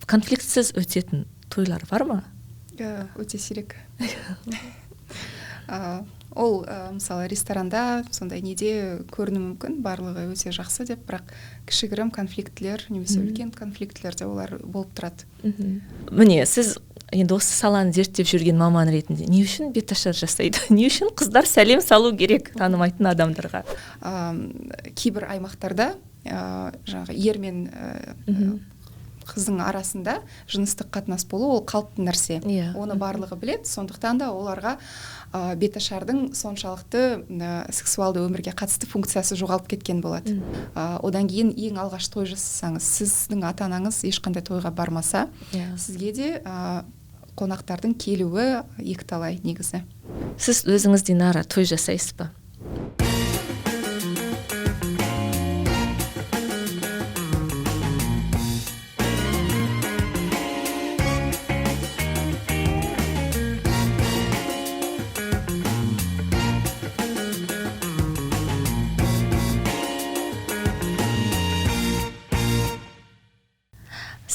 Конфликтсіз өтетін тойлар бар ма? Өте сирек. Ол мысалы ресторанда сондай неде көрінуі мүмкін, барлығы өте жақсы деп, бірақ кішігірім конфликтілер немесе үлкен конфликтілер де олар болып тұрады. Міне, сіз енді осы саланы зерттеп жүрген маман ретінде не үшін беташар жасайды? Не үшін қыздар сәлем салу керек танымайтын адамдарға? Кейбір аймақтарда жаңағы ер мен қыздың арасында жыныстық қатынас болу ол қалыпты нәрсе. Оны барлығы біледі, сондықтан да оларға беташардың соншалықты сексуалды өмірге қатысты функциясы жоғалып кеткен болады. Одан кейін ең алғаш той жасасаңыз, сіздің ата-анаңыз ешқандай тойға бармаса, сізге де қонақтардың келуі екіталай негізі. Сіз өзіңіз, Динара, той жасайсыз ба?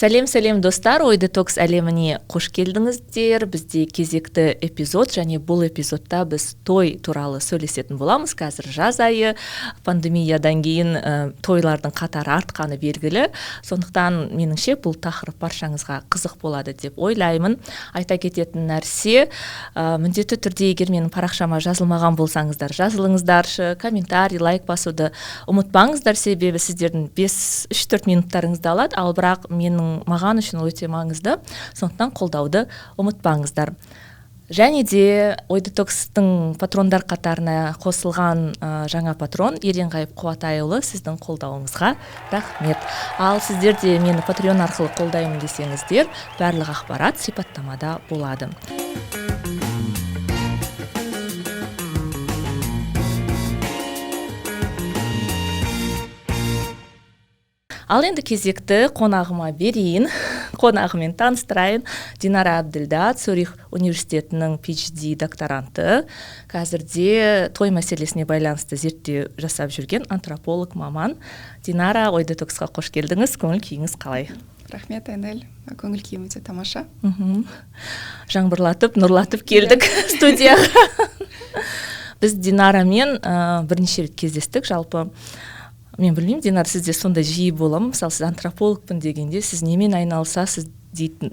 Сәлем, сәлем, достар, Ой Детокс әлеміне қош келдіңіздер. Бізде кезекті эпизод, және бұл эпизодта біз той туралы сөйлесетін боламыз. Қазір жаз айы, пандемиядан кейін тойлардың қатары артқаны белгілі. Сондықтан меніңше бұл тақырып баршаңызға қызық болады деп ойлаймын. Айта кететін нәрсе, міндетті түрде егер менің парақшама жазылмаған болсаңыздар, жазылыңыздаршы, комментарий, лайк басуды ұмытпаңыздар, себебі сіздердің 5-3-4 минуттарыңызды алады, ал бірақ менің маған үшін өте маңызды, сондықтан қолдауды ұмытпаңыздар. Және де Ой Детокстың патрондар қатарына қосылған жаңа патрон Еренғайып Қуатайұлы, сіздің қолдауыңызға рахмет. Ал сіздер де мені Patreon арқылы қолдаймын десеңіздер, барлық ақпарат сипаттамада болады. Ал енді кезекті қонағыма берейін, қонағымен таныстырайын. Динара Әбділда, Цюрих университетінің PhD докторанты, қазірде той мәселесіне байланысты зерттеу жасап жүрген антрополог маман. Динара, Ой Детоксқа қош келдіңіз, көңіл күйіңіз қалай? Рахмет, Айнель, көңіл күйім өте тамаша. Жаңбырлатып, нұрлатып келдік студияға. Біз Динарамен бірнеше рет кездестік, жалпы. Мен білмеймін, Динара, сізде сондай жиі бола ма? Мысалы, сіз антропологпын дегенде, сіз немен айналысасыз дейтін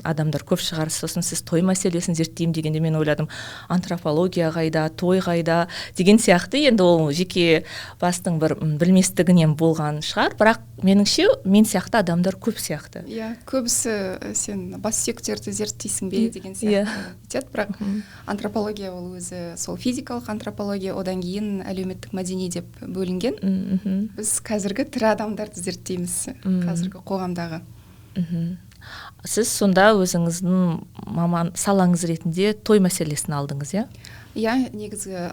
адамдар көп шығар. Сосын сіз той мәселесін зерттеймін дегенде мен ойладым, антропология қайда, той қайда деген сияқты. Енді ол жеке бастың бір білместігінен болған шығар, бірақ меніңше мен сияқты адамдар көп сияқты. Иә, көбісі сен бас сүйектерді зерттейсің бе деген сияқты айтады, бірақ антропология ол өзі сол физикалық антропология, одан кейін әлеуметтік мәдени деп бөлінген. Біз қазіргі тірі адамдарды зерттейміз, қазіргі қоғамдағы. Сіз сонда өзіңіздің маман салаңыз ретінде той мәселесін алдыңыз, иә? Иә, негізгі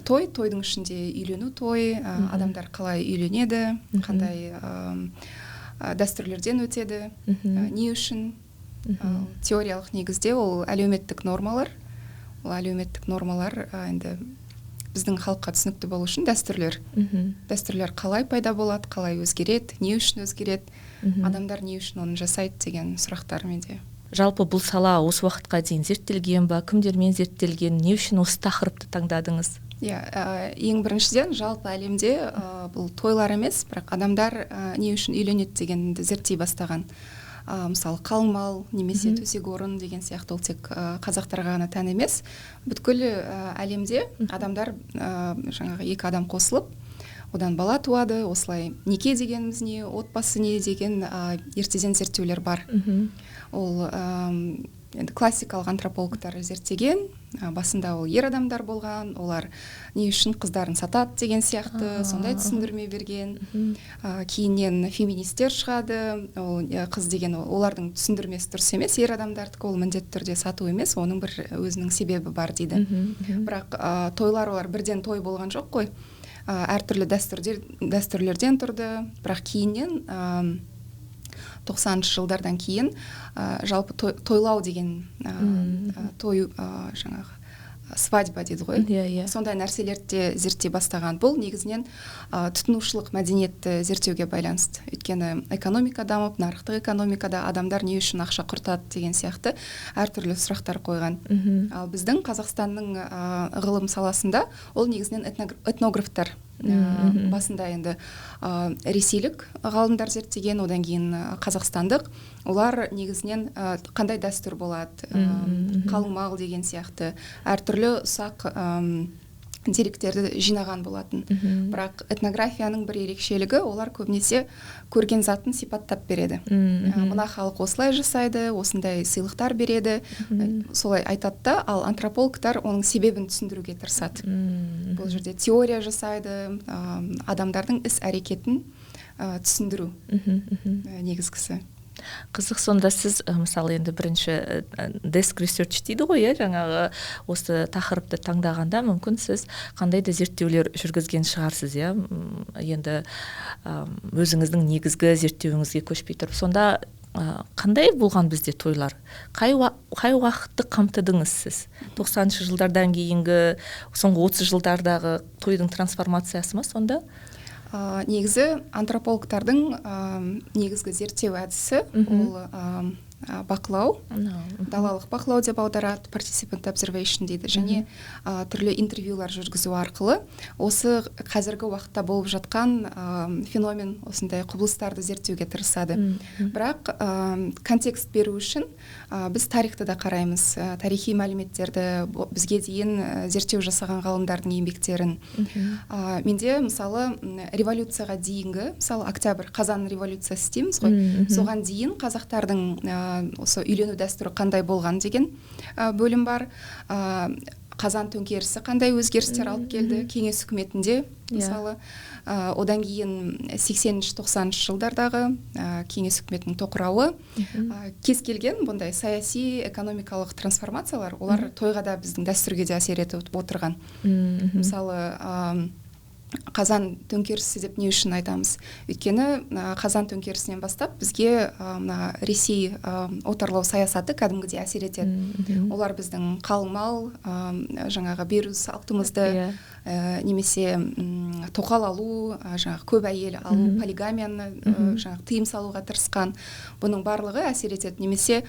той, тойдың ішінде үйлену той, адамдар қалай үйленеді, қандай дәстүрлерден өтеді, не үшін. Теориялық негізде ол әлеуметтік нормалар. Ол әлеуметтік нормалар енді біздің халыққа түсінікті болу үшін дәстүрлер. Дәстүрлер қалай пайда болады, қалай өзгереді, не үшін өзгереді, адамдар не үшін оны жасайды деген сұрақтар менде. Жалпы бұл сала осы уақытқа дейін зерттелген ба, кімдермен зерттелген, не үшін осы тақырыпты таңдадыңыз? Иә, ең біріншіден жалпы әлемде бұл тойлар емес, бірақ адамдар не үшін үйленеді дегенді зерттей бастаған. Мысалы, қалың мал немесе төсек орын деген сияқты, ол тек қазақтарға ғана тән емес. Бүткіл әлемде адамдар жаңағы екі адам қосылып, одан бала туады, осылай неке дегеніміз не, отбасы не деген ертеден зерттеулер бар. Ол енді классикалық антропологтар зерттеген, басында ол ер адамдар болған, олар не үшін қыздарын сатады деген сияқты, сондай түсіндірме берген. Кейіннен феминистер шығады, ол қыз деген олардың түсіндірмесі дұрыс емес, ер адамдардікі ол міндетті түрде сату емес, оның бір өзінің себебі бар дейді. Бірақ тойлар олар бірден той болған жоқ қой, әртүрлі дәстүрлерден тұрды, бірақ кейіннен 90-шы жылдардан кейін жалпы тойлау деген той жаңағы свадьба дейді ғой. Иә. Сондай нәрселерді де зерттей бастаған. Бұл негізінен тұтынушылық мәдениетті зерттеуге байланысты. Өйткені экономика дамып, нарықтық экономикада адамдар не үшін ақша құртады деген сияқты әртүрлі сұрақтар қойған. Ал біздің Қазақстанның ғылым саласында ол негізінен этнографтар. Басында енді ресейлік ғалымдар зерттеген, одан кейін қазақстандық. Олар негізінен қандай дәстүр болады, қалың мал деген сияқты әртүрлі ұсақ деректерді жинаған болатын. Бірақ этнографияның бір ерекшелігі, олар көбінесе көрген затын сипаттап береді. Мына халық осылай жасайды, осындай сыйлықтар береді, солай айтады да, ал антропологтар оның себебін түсіндіруге тырысады. Бұл жерде теория жасайды, адамдардың іс әрекетін түсіндіру негізгісі. Қызық, сонда сіз, мысалы, енді бірінші desk research дейді ғой, иә, жаңағы осы тақырыпты таңдағанда мүмкін сіз қандай да зерттеулер жүргізген шығарсыз, иә, енді өзіңіздің негізгі зерттеуіңізге көшпей тұрып. Сонда қандай болған бізде тойлар? Қай уақытты қамтыдыңыз сіз? 90-шы жылдардан кейінгі соңғы 30 жылдардағы тойдың трансформациясы ма сонда? Негізі антропологтардың негізгі зерттеу әдісі ол бақылау, далалық бақылау деп аударады, participant observation дейді, және түрлі интервьюлар жүргізу арқылы осы қазіргі уақытта болып жатқан феномен, осындай құбылыстарды зерттеуге тырысады. Бірақ контекст беру үшін біз тарихты да қараймыз, тарихи мәліметтерді, бізге дейін зерттеу жасаған ғалымдардың еңбектерін. Менде, мысалы, революцияға дейінгі, мысалы, октябрь, Қазан революциясы дейміз ғой, соған дейін қазақтардың осы үйлену дәстүрі қандай болған деген бөлім бар. Қазан төңкерісі қандай өзгерістер алып келді кеңес үкіметінде, мысалы, одан кейін 80-90 жылдардағы кеңес үкіметінің тоқырауы, кез келген бұндай саяси, экономикалық трансформациялар, олар тойға да, біздің дәстүрге де әсер етіп отырған. Мысалы, Қазан төңкерісі деп не үшін айтамыз? Өйткені Қазан төңкерісінен бастап бізге мына Ресей отарлау саясаты кәдімгідей әсер етеді. Олар біздің қалың мал, жаңағы беру салтымызды, немесе тоқал алу, жаңағы көп әйел алу, полигамияны жаңағы тыйым салуға тырысқан. Бұның барлығы әсер етеді. Немесе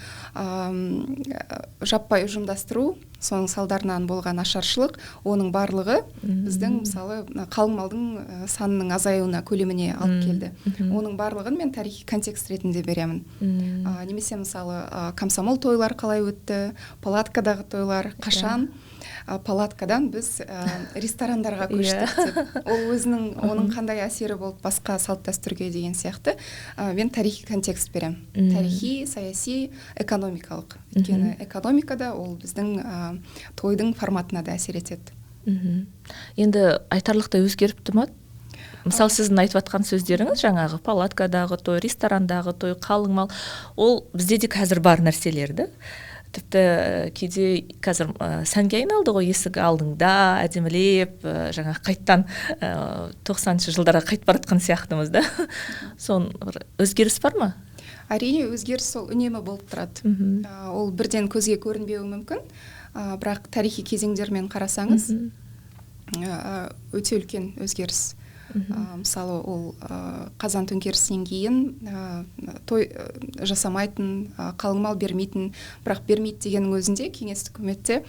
жаппай ұжымдастыру, соның салдарынан болған ашаршылық, оның барлығы біздің, мысалы, қалың малдың санының азаюына, көлеміне алып келді. Оның барлығын мен тарихи контекст ретінде беремін. Немесе, мысалы, комсомол тойлар қалай өтті, палаткадағы тойлар қашан, палаткадан біз ресторандарға көштік деп. Ол өзінің, оның қандай әсері болды басқа салт дәстүрге деген сияқты, мен тарихи контекст беремін. Тарихи, саяси, экономикалық. Өйткені экономикада ол біздің тойдың форматына да әсер етеді. Енді айтарлықтай өзгеріпті ма? Мысалы, сіздің айтып жатқан сөздеріңіз, жаңағы палаткадағы той, ресторандағы той, қалың мал, ол бізде де қазір бар нәрселер да. Тіпті кейде қазір сәнге айналды ғой, есік алдыңда әдемілеп, жаңағы қайттан 90-шы жылдарға қайтып бара жатқан сияқтымыз да. Сон бір өзгеріс бар ма? Әрине, өзгеріс ол үнемі болып тұрады. Ол бірден көзге көрінбеуі мүмкін, бірақ тарихи кезеңдермен қарасаңыз, өте үлкен өзгеріс. Мысалы, ол Қазан төңкерісінен кейін той жасамайтын, қалың мал бермейтін, бірақ бермейді дегеннің өзінде кеңес үкіметте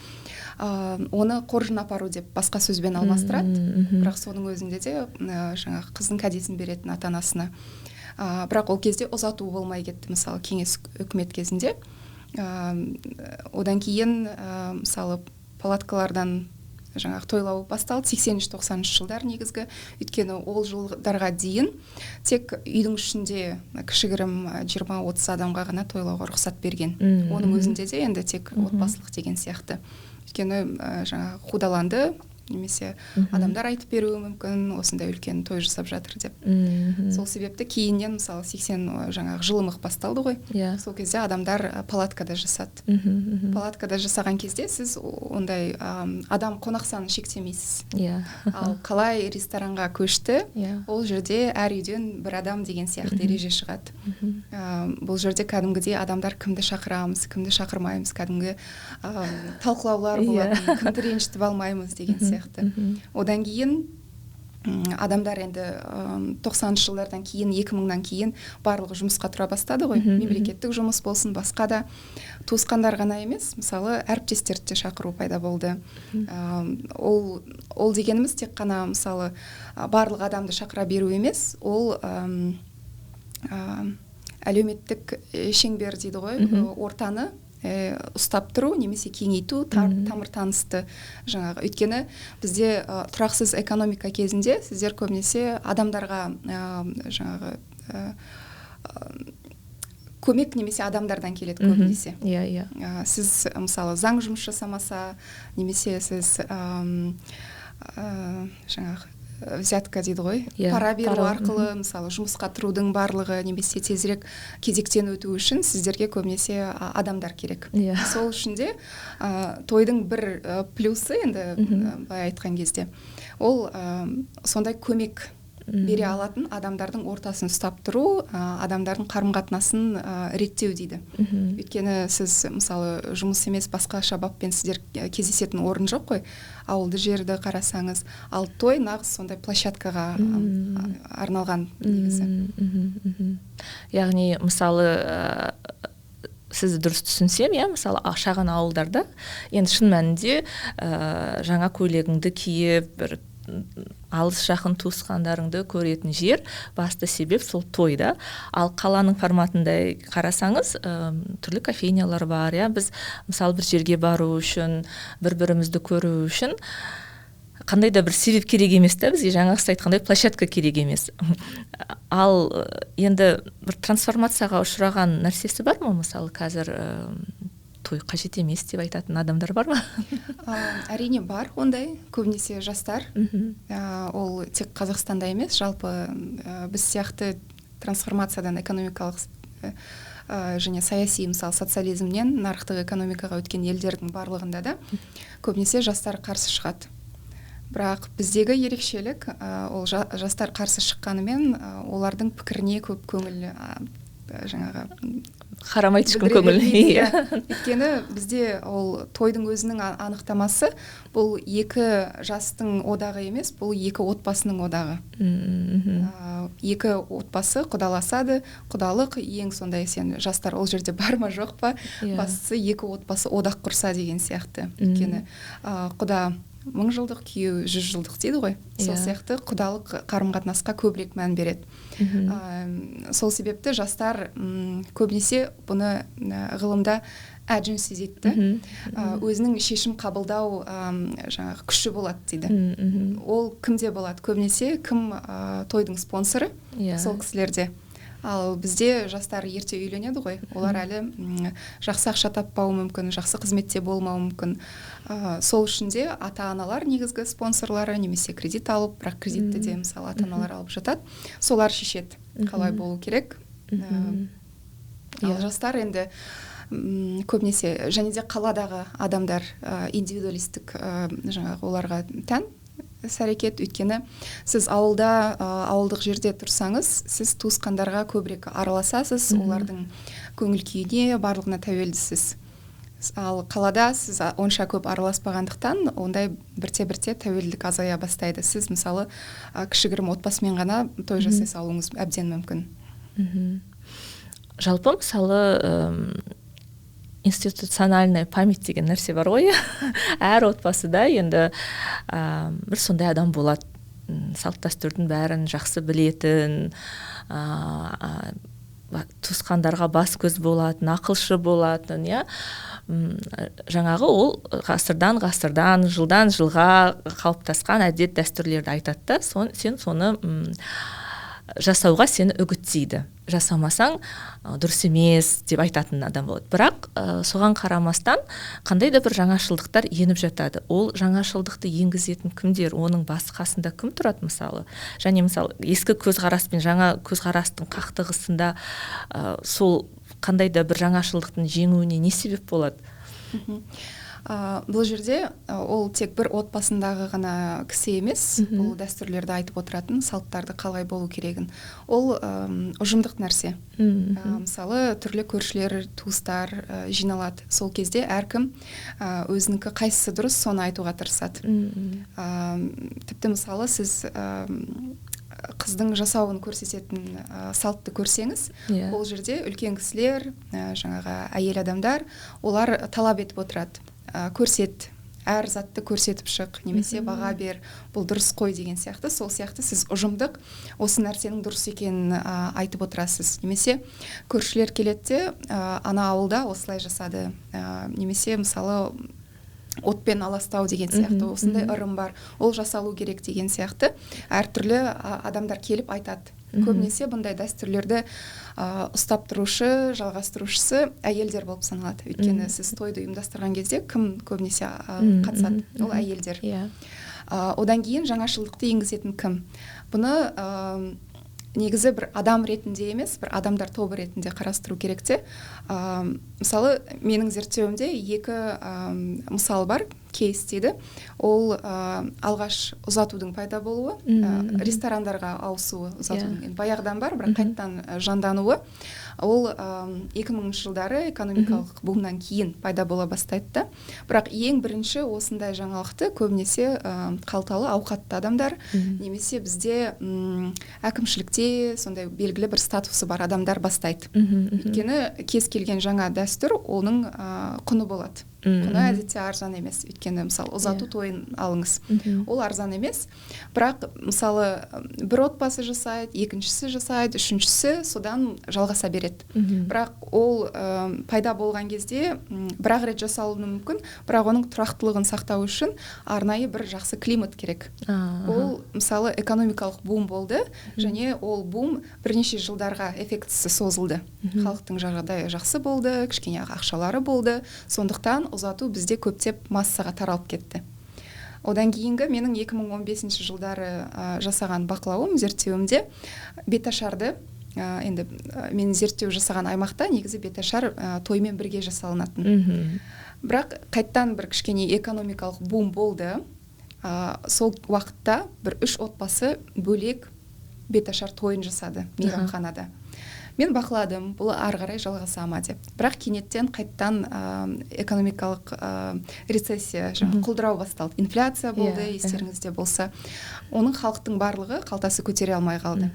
оны қоржын апару деп басқа сөзбен алмастырады. Бірақ соның өзінде де жаңағы қыздың кәдесін беретін ата-анасына. Бірақ ол кезде ұзату болмай кетті, мысалы, кеңес үкімет кезінде. Одан кейін, мысалы, палаткалардан жаңағы тойлау басталды 80-90 жылдар негізгі. Өйткені ол жылдарға дейін тек үйдің ішінде кішігірім 20-30 адамға ғана тойлауға рұқсат берген. Оның өзінде де енді тек отбасылық деген сияқты. Өйткені жаңағы қудаланды, Немесе адамдар айтып беруі мүмкін, осындай үлкен той жасап жатыр деп. Сол себепті кейіннен, мысалы, 80 жаңағы жылымық басталды ғой. Сол кезде адамдар палаткада жасады. Палаткада жасаған кезде сіз ондай адам, қонақ санын шектемейсіз. Ал қалай ресторанға көшті, ол жерде әр үйден бір адам деген сияқты ереже шығады. Бұл жерде кәдімгідей адамдар кімді шақырамыз, кімді шақырмаймыз, кәдімгі талқылаулар болатын, кімді ренжітіп алмаймыз деген сияқты. Одан кейін адамдар енді 90-шы жылдардан кейін, 2000-нан кейін барлығы жұмысқа тұра бастады ғой. Мемлекеттік жұмыс болсын, басқа да, туысқандар ғана емес, мысалы, әріптестерді де шақыру пайда болды. Ол дегеніміз тек қана, мысалы, барлық адамды шақыра беру емес, ол әлеуметтік шеңбер дейді ғой, ортаны ұстап тұру немесе кеңейту, тамыр танысты жаңағы. Өйткені бізде тұрақсыз экономика кезінде сіздер көбінесе адамдарға жаңағы көмек немесе адамдардан келеді көбінесе. иә иә Сіз, мысалы, заң жұмыс жасамаса немесе сіз жаңағы взятка дейді ғой, пара беру арқылы, мысалы, жұмысқа тұрудың барлығы немесе тезірек кезектен өту үшін сіздерге көбінесе адамдар керек. Сол үшін де тойдың бір плюсы енді, былай айтқан кезде, ол сондай көмек бере алатын адамдардың ортасын ұстап тұру, адамдардың қарым қатынасын реттеу дейді. Өйткені сіз, мысалы, жұмыс емес, басқаша баппен сіздер кездесетін орын жоқ қой, ауылды жерді қарасаңыз. Ал той нағыз сондай площадкаға арналған негізі. Яғни, мысалы, сізді дұрыс түсінсем, иә, мысалы, шағын ауылдарда енді шын мәнінде жаңа көйлегіңді киіп, бір алыс жақын туысқандарыңды көретін жер, басты себеп сол той да. Ал қаланың форматында қарасаңыз, түрлі кофейнялар бар, иә. Біз, мысалы, бір жерге бару үшін, бір бірімізді көру үшін қандай да бір себеп керек емес та бізге, жаңағы сіз айтқандай, площадка керек емес. Ал енді бір трансформацияға ұшыраған нәрсесі бар ма? Мысалы, қазір той қажет емес деп айтатын адамдар бар ма? Әрине бар ондай, көбінесе жастар. Ол тек Қазақстанда емес, жалпы біз сияқты трансформациядан, экономикалық және саяси, мысалы, социализмнен нарықтық экономикаға өткен елдердің барлығында да көбінесе жастар қарсы шығады. Бірақ біздегі ерекшелік, ол жастар қарсы шыққанымен, олардың пікіріне көп көңіл жаңағы қарамайды ешкім білдіре көңіл. бермейді, иә. Өйткені бізде ол тойдың өзінің анықтамасы бұл екі жастың одағы емес, бұл екі отбасының одағы. Екі отбасы құдаласады, құдалық ең сондай, сен жастар ол жерде бар ма, жоқ па, бастысы екі отбасы одақ құрса деген сияқты. Өйткені құда мың жылдық, күйеу 100 жылдық дейді ғой. Сол сияқты құдалық қарым қатынасқа көбірек мән береді. Сол себепті жастар көбінесе бұны ғылымда agency дейді да. Өзінің шешім қабылдау жаңағы күші болады дейді. Ол кімде болады? Көбінесе кім тойдың спонсоры, сол кісілерде. Ал бізде жастар ерте үйленеді ғой, олар әлі жақсы ақша таппауы мүмкін, жақсы қызметте болмауы мүмкін. Сол үшін де ата-аналар негізгі спонсорлары немесе кредит алып, бірақ кредитті де, мысалы, ата-аналар алып жатады, солар шешеді, қалай болу керек. Ал жастар енді көбінесе, және де қаладағы адамдар индивидуалистік, жаңағы оларға тән іс әрекет. Өйткені сіз ауылда, ауылдық жерде тұрсаңыз, сіз туысқандарға көбірек араласасыз, олардың көңіл күйіне, барлығына тәуелдісіз. Ал қалада сіз онша көп араласпағандықтан, ондай бірте-бірте тәуелділік азая бастайды. Сіз, мысалы, кішігірім отбасымен ғана той жасай салуыңыз әбден мүмкін. Жалпы, мысалы, институциональная память деген нәрсе бар ғой. Әр отбасыда енді бір сондай адам болады. Салт дәстүрдің бәрін жақсы білетін, туысқандарға бас көз болатын, ақылшы болатын, иә. Жаңағы ол ғасырдан ғасырдан, жылдан жылға қалыптасқан әдет дәстүрлерді айтады да, сен соны жасауға сені үгіттейді. Жасамасаң дұрыс емес деп айтатын адам болады. Бірақ соған қарамастан қандай да бір жаңашылдықтар еніп жатады. Ол жаңашылдықты енгізетін кімдер, оның басы қасында кім тұрады мысалы? Және мысалы ескі көзқарас пен жаңа көзқарастың қақтығысында сол қандай да бір жаңашылдықтың жеңуіне не себеп болады? Бұл жерде ол тек бір отбасындағы ғана кісі емес, бұл дәстүрлерді айтып отыратын, салттарды қалай болу керегін. Ол ұжымдық нәрсе. Мысалы, түрлі көршілер, туыстар жиналады. Сол кезде әркім өзінікі қайсысы дұрыс, соны айтуға тырысады. Тіпті мысалы, сіз қыздың жасауын көрсететін салтты көрсеңіз, ол жерде үлкен кісілер, жаңағы әйел адамдар, олар талап етіп отырады. Көрсет, әр затты көрсетіп шық, немесе баға бер, бұл дұрыс қой деген сияқты. Сол сияқты сіз ұжымдық осы нәрсенің дұрыс екенін айтып отырасыз. Немесе көршілер келеді де, ана ауылда осылай жасады, немесе мысалы отпен аластау деген сияқты, осындай ырым бар, ол жасалу керек деген сияқты. Әртүрлі адамдар келіп айтады. Көбінесе бұндай дәстүрлерді ұстап тұрушы, жалғастырушысы әйелдер болып саналады. Өйткені сіз тойды ұйымдастырған кезде кім көбінесе қатысады? Ол әйелдер. Одан кейін жаңашылдықты енгізетін кім? Бұны негізі бір адам ретінде емес, бір адамдар тобы ретінде қарастыру керек те. Мысалы, менің зерттеуімде екі мысал бар, кейс дейді. Ол алғаш ұзатудың пайда болуы, ресторандарға ауысуы ұзатудың. Баяғыдан бар, бірақ қайтадан жандануы. Ол 2000 жылдары экономикалық бумнан кейін пайда бола бастайды да. Бірақ ең бірінші осындай жаңалықты көбінесе қалталы, ауқатты адамдар, немесе бізде әкімшілікте сондай белгілі бір статусы бар адамдар бастайды. Өйткені кез келген жаңа дәстүр оның құны болады. Құны әдетте арзан емес. Өйткені мысалы ұзату тойын алыңыз. Ол арзан емес. Бірақ мысалы бір отбасы жасайды, екіншісі жасайды, үшіншісі, содан жалғаса береді. Бірақ ол пайда болған кезде бір-ақ рет жасалуы мүмкін, бірақ оның тұрақтылығын сақтау үшін арнайы бір жақсы климат керек. Ол мысалы экономикалық бум болды, және ол бум бірнеше жылдарға эффектісі созылды. Халықтың жағдайы жақсы болды, кішкене ақшалары болды. Сондықтан ұзату бізде көптеп массаға таралып кетті. Одан кейінгі менің 2015 жылдары жасаған бақылауым, зерттеуімде беташарды, енді мен зерттеу жасаған аймақта негізі беташар тоймен бірге жасалынатын. Бірақ қайттан бір кішкене экономикалық бум болды. Сол уақытта бір 3 отбасы бөлек беташар тойын жасады мейрамханада. Мен бақыладым, бұл ары қарай жалғаса ма деп. Бірақ кенеттен қайттан экономикалық рецессия, жаңа құлдырау басталды, инфляция болды, естеріңізде болса. Оның халықтың барлығы қалтасы көтере алмай қалды.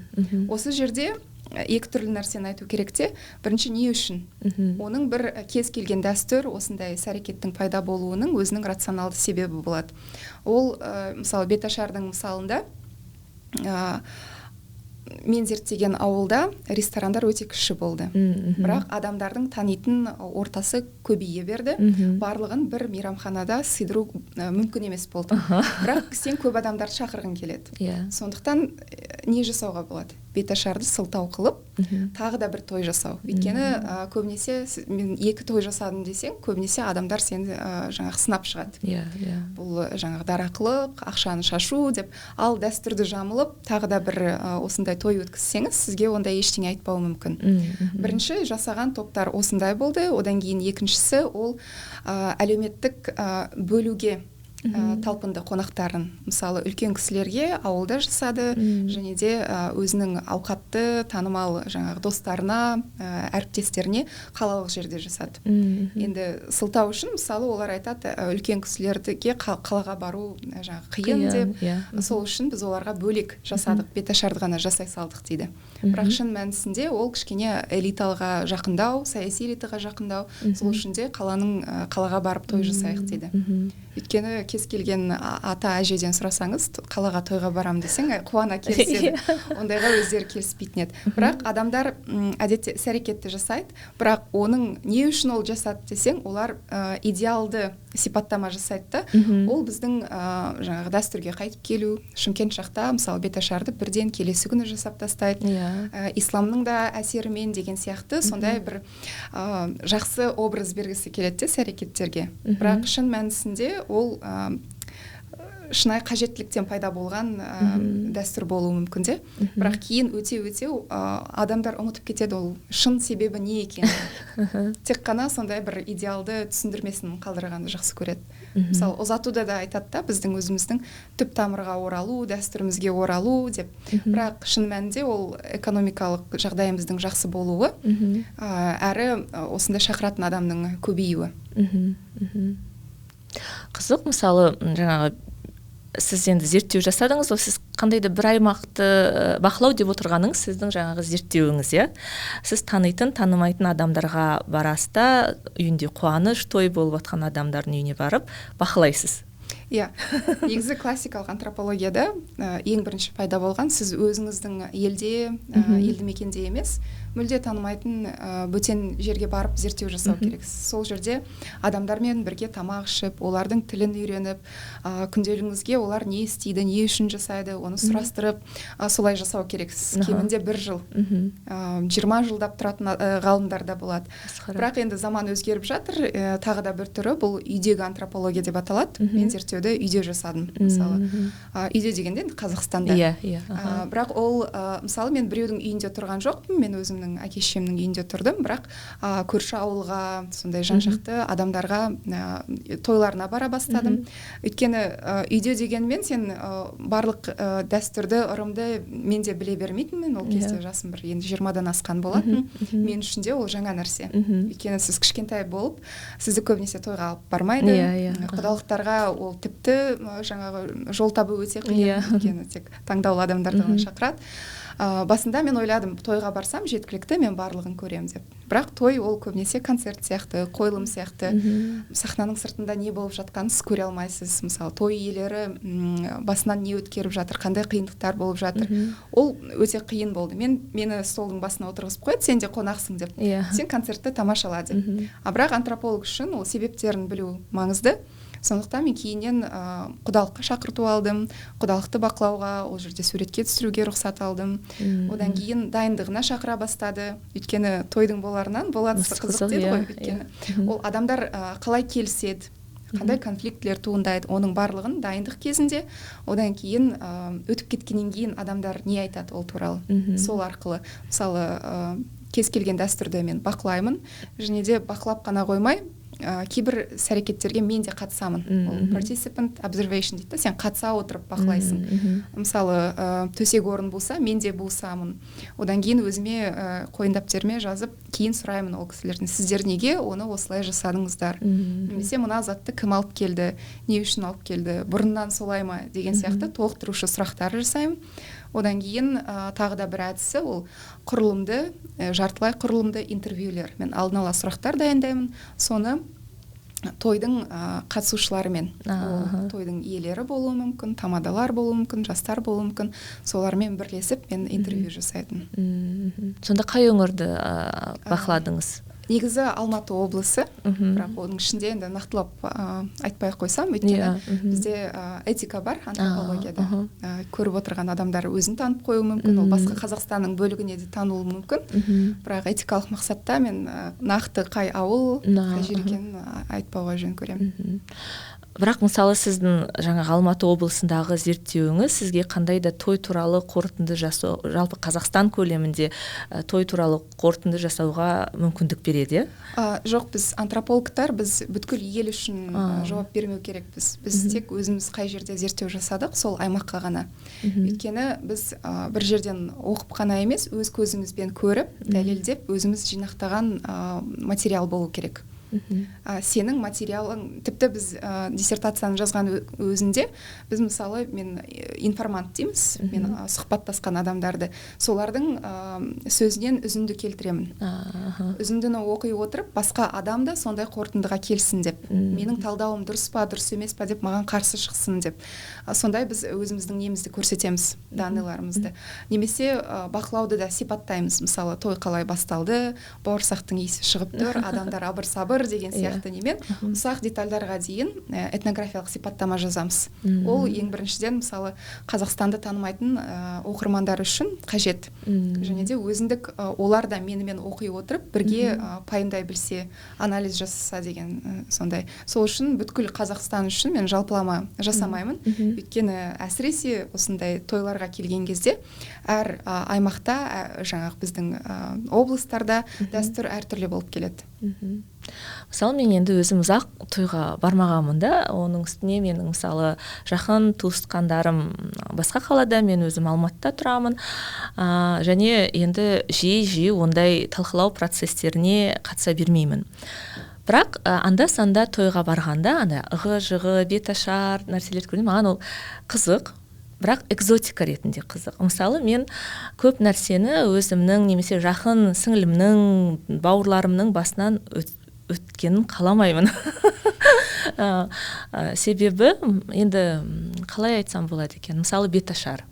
Осы жерде екі түрлі нәрсені айту керек те. Бірінші, не үшін? Оның бір кез келген дәстүр, осындай іс-әрекеттің пайда болуының өзінің рационалды себебі болады. Ол, мысалы, беташардың мысалында, мен зерттеген ауылда ресторандар өте кіші болды. Бірақ адамдардың танитын ортасы көбейе берді. Барлығын бір мейрамханада сыйдыру мүмкін емес болды. Бірақ сен көп адамдарды шақырғың келеді. Сондықтан не жасауға болады? Беташарды сылтау қылып, тағы да бір той жасау. Өйткені көбінесе мен екі той жасадым десең, көбінесе адамдар сені жаңағы сынап шығады. Бұл жаңағы дарақылық, ақшаны шашу деп. Ал дәстүрді жамылып, тағы да бір осындай той өткізсеңіз, сізге ондай ештеңе айтпауы мүмкін. Бірінші жасаған топтар осындай болды. Одан кейін екіншісі ол әлеуметтік бөлуге талпынды қонақтарын. Мысалы, үлкен кісілерге ауылда жасады, және де өзінің ауқатты, танымал жаңағы достарына, әріптестеріне қалалық жерде жасады. Енді сылтау үшін, мысалы, олар айтады, үлкен кісілерге қалаға бару жаңағы қиын деп. Сол үшін біз оларға бөлек жасадық, беташарды ғана жасай салдық дейді. Бірақ шын мәнісінде ол кішкене элитаға жақындау, саяси элитаға жақындау. Сол үшін де қалаға барып той жасайық дейді. Өйткені кез келген ата әжеден сұрасаңыз, қалаға тойға барам десең, қуана келіседі. Ондайға өздері келіспейтін еді. Бірақ адамдар әдетте іс әрекетті жасайды, бірақ оның не үшін ол жасады десең, олар идеалды сипаттама жасайды да. Ол біздің жаңағы дәстүрге қайтып келу. Шымкент жақта мысалы беташарды бірден келесі күні жасап тастайды. Исламның да әсерімен деген сияқты сондай бір жақсы образ бергісі келеді де іс әрекеттерге. Бірақ шын мәнісінде ол шынайы қажеттіліктен пайда болған дәстүр болуы мүмкін де. Бірақ кейін өте-өте адамдар ұмытып кетеді ол шын себебі не екенін. Тек қана сондай бір идеалды түсіндірмесін қалдырғанды жақсы көреді. Мысалы, ұзатуда да айтады да, біздің өзіміздің түп тамырға оралу, дәстүрімізге оралу деп. Бірақ шын мәнінде ол экономикалық жағдайымыздың жақсы болуы, әрі осындай шақыратын адамның көбеюі. Қызық, мысалы, жаңағы сіз енді зерттеу жасадыңыз, ол сіз қандай да бір аймақты бақылау деп отырғаныңыз сіздің жаңағы зерттеуіңіз, иә? Сіз танитын, танымайтын адамдарға барасыз да, үйінде қуаныш, той болып жатқан адамдардың үйіне барып бақылайсыз. Иә, негізі классикалық антропологияда ең бірінші пайда болған, сіз өзіңіздің елде, елді мекенде емес, мүлде танымайтын бөтен жерге барып зерттеу жасау керексіз. Сол жерде адамдармен бірге тамақ ішіп, олардың тілін үйреніп, күнделігіңізге олар не істейді, не үшін жасайды, оны сұрастырып, солай жасау керексіз. Кемінде бір жыл, 20 жылдап тұратын ғалымдар да болады. Бірақ енді заман өзгеріп жатыр, тағы да бір түрі бұл үйдегі антропология деп аталады. Мен зерттеуді үйде жасадым, мысалы. Үйде дегенде енді Қазақстанда. Бірақ ол, мысалы, мен біреудің үйінде тұрған жоқпын, мен өзімнің әке шешемнің үйінде тұрдым, бірақ көрші ауылға, сондай жан-жақты адамдарға тойларына бара бастадым. Өйткені үйде дегенмен сен барлық дәстүрді, ырымды мен де біле бермейтінмін. Ол кезде жасым бір енді 20-дан асқан болатын. Мен үшін де ол жаңа нәрсе. Өйткені сіз кішкентай болып, сізді көбінесе тойға алып бармайды. Құдалықтарға ол тіпті жаңағы жол табу өте қиын, өйткені тек таңдаулы адамдарды ғана шақырады. Басында мен ойладым, тойға барсам жеткілікті, мен барлығын көрем деп. Бірақ той ол көбінесе концерт сияқты, қойылым сияқты. Сахнаның сыртында не болып жатқанын сіз көре алмайсыз. Мысалы, той иелері басынан не өткеріп жатыр, қандай қиындықтар болып жатыр. Ол өте қиын болды. Мені столдың басына отырғызып қояды, сен де қонақсың деп. Сен концертті тамашала деп. А бірақ антрополог үшін ол себептерін білу маңызды. Сондықтан мен кейіннен құдалыққа шақырту алдым, құдалықты бақылауға, ол жерде суретке түсіруге рұқсат алдым. Одан кейін дайындығына шақыра бастады. Өйткені тойдың боларынан болатысы қызық деді ғой. Өйткені ол адамдар қалай келіседі, қандай конфликтілер туындайды, оның барлығын дайындық кезінде, одан кейін өтіп кеткеннен кейін адамдар не айтады ол туралы. Сол арқылы, мысалы, кез келген дәстүрді мен бақылаймын, және де бақылап қана қоймай, кейбір іс әрекеттерге мен де қатысамын. Ол participant observation дейді, сен қатыса отырып бақылайсың. Мысалы, төсек орын болса, мен де болсамын. Одан кейін өзіме қойын дәптеріме жазып, кейін сұраймын ол кісілерден, сіздер неге оны осылай жасадыңыздар? Немесе мына затты кім алып келді, не үшін алып келді, бұрыннан солай ма деген сияқты толықтырушы сұрақтар жасаймын. Одан кейін тағы да бір әдісі ол құрылымды, жартылай құрылымды интервьюлер. Мен алдын ала сұрақтар дайындаймын, соны тойдың қатысушыларымен, ол тойдың иелері болуы мүмкін, тамадалар болуы мүмкін, жастар болуы мүмкін, солармен бірлесіп мен интервью жасайтын. Сонда қай өңірді бақыладыңыз? Негізі Алматы облысы, бірақ оның ішінде енді нақтылап айтпай ақ қойсам, өйткені бізде этика бар антропологияда. Көріп отырған адамдар өзін танып қоюы мүмкін, ол басқа Қазақстанның бөлігіне де тануы мүмкін. Бірақ этикалық мақсатта мен нақты қай ауыл, қай жер екенін айтпауға жөн көремін. Бірақ мысалы сіздің жаңағы Алматы облысындағы зерттеуіңіз сізге қандай да той туралы қорытынды жасау, жалпы Қазақстан көлемінде той туралы қорытынды жасауға мүмкіндік береді, иә? Жоқ, біз антропологтар, біз бүткіл ел үшін жауап бермеу керекпіз. Біз тек өзіміз қай жерде зерттеу жасадық, сол аймаққа ғана. Өйткені біз бір жерден оқып қана емес, өз көзімізбен көріп, дәлелдеп, өзіміз жинақтаған материал болу керек. Сенің материалың, тіпті біз диссертацияны жазған өзінде біз, мысалы, мен информант дейміз, мен сұхбаттасқан адамдарды, солардың сөзінен үзінді келтіремін. Үзіндіні оқи отырып, басқа адам да сондай қорытындыға келсін деп, менің талдауым дұрыс па, дұрыс емес па деп, маған қарсы шықсын деп, сондай біз өзіміздің немізді көрсетеміз, данныйларымызды. Немесе бақылауды да сипаттаймыз. Мысалы, той қалай басталды, бауырсақтың иісі шығып тұр, адамдар абыр сабыр деген сияқты немен, ұсақ детальдарға дейін этнографиялық сипаттама жазамыз. Ол ең біріншіден, мысалы, Қазақстанды танымайтын оқырмандар үшін қажет. Және де өзіндік, олар да менімен оқи отырып бірге пайымдай білсе, анализ жасаса деген сондай. Сол үшін бүткіл Қазақстан үшін мен жалпылама жасамаймын. Өйткені әсіресе осындай тойларға келген кезде әр аймақта, жаңағы біздің облыстарда дәстүр әртүрлі болып келеді. Мысалы, мен енді өзім ұзақ тойға бармағанмын да, оның үстіне менің, мысалы, жақын туысқандарым басқа қалада, мен өзім Алматыда тұрамын, және енді жиі-жиі ондай талқылау процестеріне қатыса бермеймін. Бірақ анда-санда тойға барғанда ана ығы-жығы, беташар нәрселерді көргенде маған ол қызық, бірақ экзотика ретінде қызық. Мысалы, мен көп нәрсені өзімнің немесе жақын сіңілімнің, бауырларымның басынан өткенін қаламаймын. Себебі енді қалай айтсам болады екен, мысалы, беташар.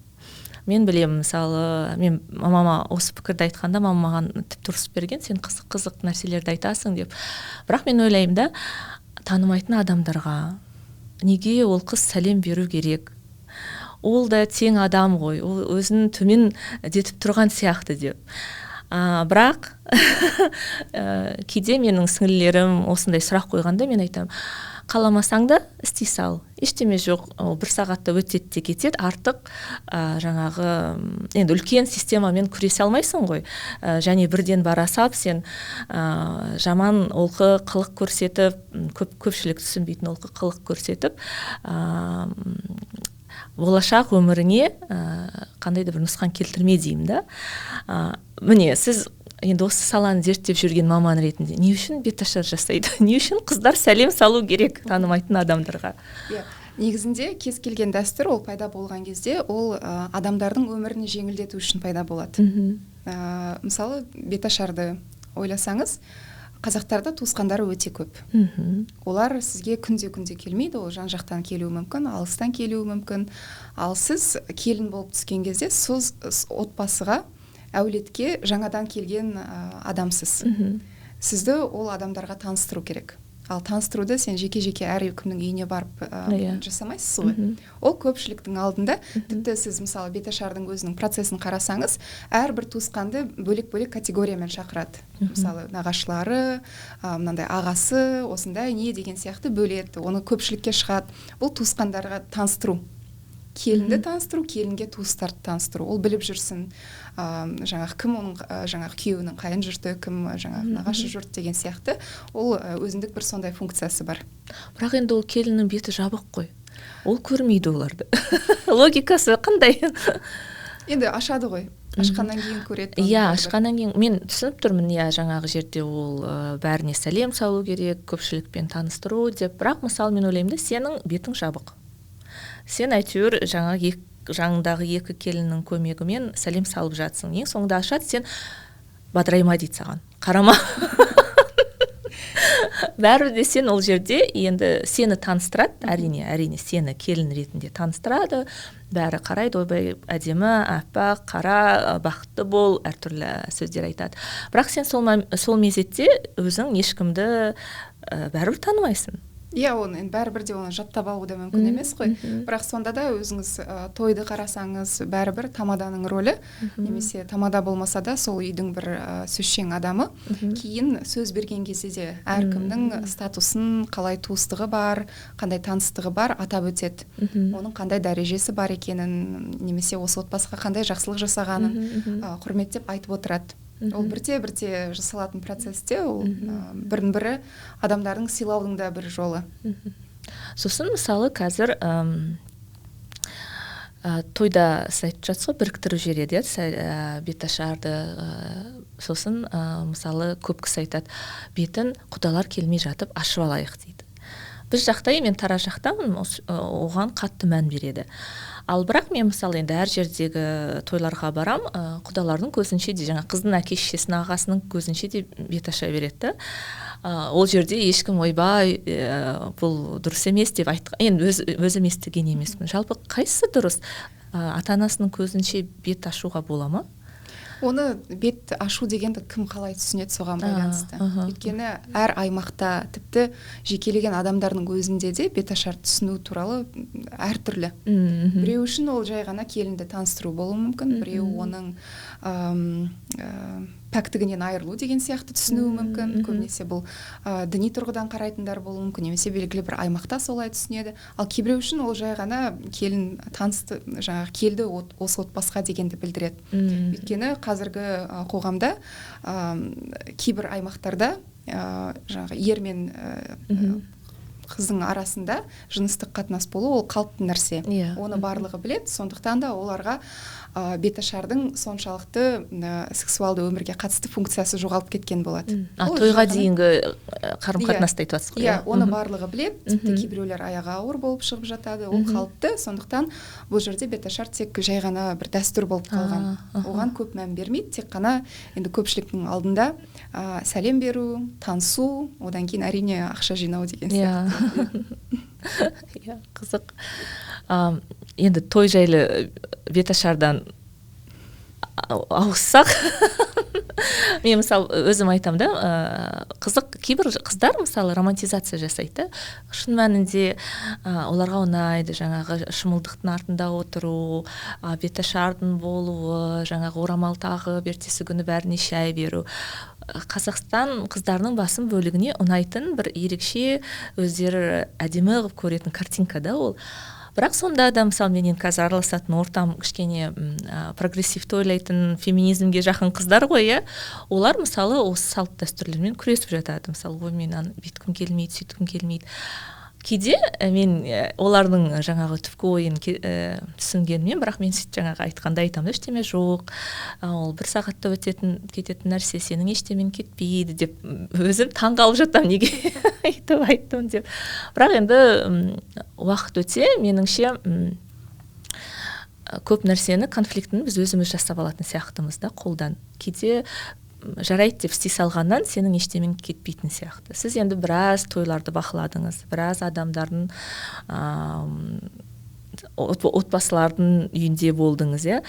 Мен білемін, мысалы, мен мамама осы пікірді айтқанда, мамам маған тіпті ұрысып берген, сен қызық-қызық нәрселерді айтасың деп. Бірақ мен ойлаймын да, танымайтын адамдарға неге ол қыз сәлем беру керек? Ол да тең адам ғой, ол өзін төмен детіп тұрған сияқты деп. Бірақ кейде менің сіңлілерім осындай сұрақ қойғанда мен айтамын, қаламасаң да істей сал, ештеме жоқ, ол бір сағатта өтеді де кетеді, артық жаңағы енді үлкен системамен күресе алмайсың ғой, және бірден бара сап сен жаман олқы қылық көрсетіп, көпшілік түсінбейтін олқы қылық көрсетіп, болашақ өміріңе қандай да бір нұсқан келтірме деймін да. Міне, сіз енді осы саланы зерттеп жүрген маман ретінде не үшін беташар жасайды? Не үшін қыздар сәлем салу керек танымайтын адамдарға? Иә, негізінде кез келген дәстүр ол пайда болған кезде ол адамдардың өмірін жеңілдету үшін пайда болады. Мысалы, беташарды ойласаңыз, қазақтарда туысқандары өте көп. Олар сізге күнде-күнде келмейді, ол жан-жақтан келуі мүмкін, алыстан келуі мүмкін. Ал сіз келін болып түскен кезде сіз отбасыға, әулетке жаңадан келген адамсыз. Сізді ол адамдарға таныстыру керек. Ал таныстыруды сен жеке-жеке әр кімнің үйіне барып жасамайсыз ғой. Ол көпшіліктің алдында, тіпті сіз, мысалы, беташардың өзінің процесін қарасаңыз, әрбір туысқанды бөлек-бөлек категориямен шақырады. Мысалы, нағашылары, мынандай ағасы, осындай не деген сияқты бөледі, оны көпшілікке шығады. Бұл туысқандарға таныстыру. Келінді таныстыру, келінге туыстарды таныстыру. Ол біліп жүрсін, жаңағы кім оның, жаңағы күйеуінің қайын жұрты, кім жаңағы нағашы жұрт деген сияқты. Ол өзіндік бір сондай функциясы бар. Бірақ енді ол келіннің беті жабық қой. Ол көрмейді оларды. Логикасы қандай? Енді ашады ғой. Ашқаннан кейін көреді. Иә, ашқаннан кейін мен түсініп тұрмын, иә, жаңағы жерде ол бәріне сәлем салу керек, көпшілікпен таныстыру деп. Бірақ мысалы мен ойлаймын да, сенің бетің жабық. Сен әйтеуір жаңағы жаңындағы екі келіннің көмегімен сәлем салып жатсың. Ең соңында ашады, сен бадырайма дейді саған. Қарама. Бәрібір де сен ол жерде енді сені таныстырады, әрине, әрине сені келін ретінде таныстырады. Бәрі қарайды, ойбай, әдемі, аппақ, қара, бақытты бол, әртүрлі сөздер айтады. Бірақ сен сол мезетте өзің ешкімді бәрібір танымайсың. Иә, оны енді бәрібір де оны жаттап алу да мүмкін емес қой. Бірақ сонда да өзіңіз тойды қарасаңыз, бәрібір тамаданың рөлі, немесе тамада болмаса да сол үйдің бір сөзшең адамы, кейін сөз берген кезде де әркімнің статусын, қалай туыстығы бар, қандай таныстығы бар атап өтеді. Оның қандай дәрежесі бар екенін, немесе осы отбасыға қандай жақсылық жасағанын құрметтеп айтып отырады. Ол бірте-бірте жасалатын процесте, ол бірін-бірі адамдардың сыйлаудың да бір жолы. Сосын, мысалы, қазір Тойда сіз айтып жатсыз ғой, біріктіріп жібереді, иә, беташарды. Сосын мысалы, көп кісі айтады, бетін құдалар келмей жатып ашып алайық дейді. Біз жақта, мен Тараз жақтамын, оған қатты мән береді. Ал бірақ мен, мысалы, енді әр жердегі тойларға барам, құдалардың көзінше де, жаңа қыздың әке шешесінің, ағасының көзінше де бет аша береді да. Ол жерде ешкім «ойбай, бұл дұрыс емес» деп айтқан енді өзім естіген емеспін. Жалпы қайсысы дұрыс? Ата анасының көзінше бет ашуға бола ма? Оны бет ашу дегенді кім қалай түсінеді, соған байланысты. Өйткені әр аймақта, тіпті жекелеген адамдардың өзінде де беташар түсіну туралы әртүрлі. Біреу үшін ол жай ғана келінді таныстыру болуы мүмкін, біреу оның пәктігінен айырылу деген сияқты түсінуі мүмкін. Көбінесе бұл діни тұрғыдан қарайтындар болуы мүмкін немесе белгілі бір аймақта солай түсінеді. Ал кейбіреу үшін ол жай ғана келін танысты, жаңағы келді осы отбасыға дегенді білдіреді. Өйткені қазіргі қоғамда кейбір аймақтарда жаңағы ер мен қыздың арасында жыныстық қатынас болу ол қалыпты нәрсе. Оны барлығы біледі, сондықтан да оларға беташардың соншалықты сексуалды өмірге қатысты функциясы жоғалып кеткен болады. Тойға дейінгі қарым қатынасты айтып жатсыз ғой? Иә, оны барлығы біледі, тіпті кейбіреулер аяғы ауыр болып шығып жатады, ол қалыпты. Сондықтан бұл жерде беташар тек жай ғана бір дәстүр болып қалған, оған көп мән бермейді. Тек қана енді көпшіліктің алдында сәлем беру, танысу, одан кейін, әрине, ақша жинау деген сияқты. Иә, қызық. Енді той жайлы беташардан ауыссақ, мен, мысалы, өзім айтамын да, қызық, кейбір қыздар, мысалы, романтизация жасайды да. Шын мәнінде оларға ұнайды жаңағы шымылдықтың артында отыру, беташардың болуы, жаңағы орамал тағып, ертесі күні бәріне шай беру. Қазақстан қыздарының басым бөлігіне ұнайтын бір ерекше, өздері әдемі қылып көретін картинка да ол. Бірақ сонда да, мысалы, мен енді қазір араласатын ортам кішкене прогрессивті ойлайтын, феминизмге жақын қыздар ғой, иә. Олар, мысалы, осы салт дәстүрлермен күресіп жатады. Мысалы, «ой, мен аны бүйткім келмейді, сөйткім келмейді». Кейде мен олардың жаңағы түпкі ойын түсінгенмен, бірақ мен сөйтіп жаңағы айтқанда айтамын да, ештеме жоқ, ол бір сағатта өтетін кететін нәрсе, сенің ештемең кетпейді деп. Өзім таңғалып жатамын, неге өйтіп айттым деп. Бірақ енді уақыт өте, меніңше, көп нәрсені, конфликтіні біз өзіміз жасап алатын сияқтымыз да қолдан. Кейде жарайды деп істей салғаннан сенің ештемең кетпейтін сияқты. Сіз енді біраз тойларды бақыладыңыз, біраз адамдардың, отбасылардың үйінде болдыңыз, иә.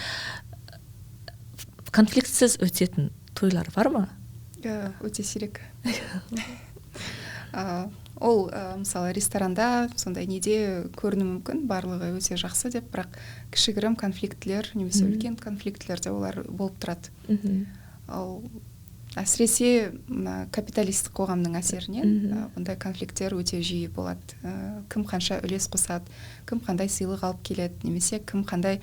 Конфликтсіз өтетін тойлар бар ма? Өте сирек. Ол мысалы, ресторанда, сондай неде көрінуі мүмкін, барлығы өте жақсы деп, бірақ кішігірім конфликтілер немесе үлкен конфликтілер де олар болып тұрады. Ал әсіресе мына капиталистік қоғамның әсерінен бұндай конфликттер өте жиі болады. Кім қанша үлес қосады, кім қандай сыйлық алып келеді немесе кім қандай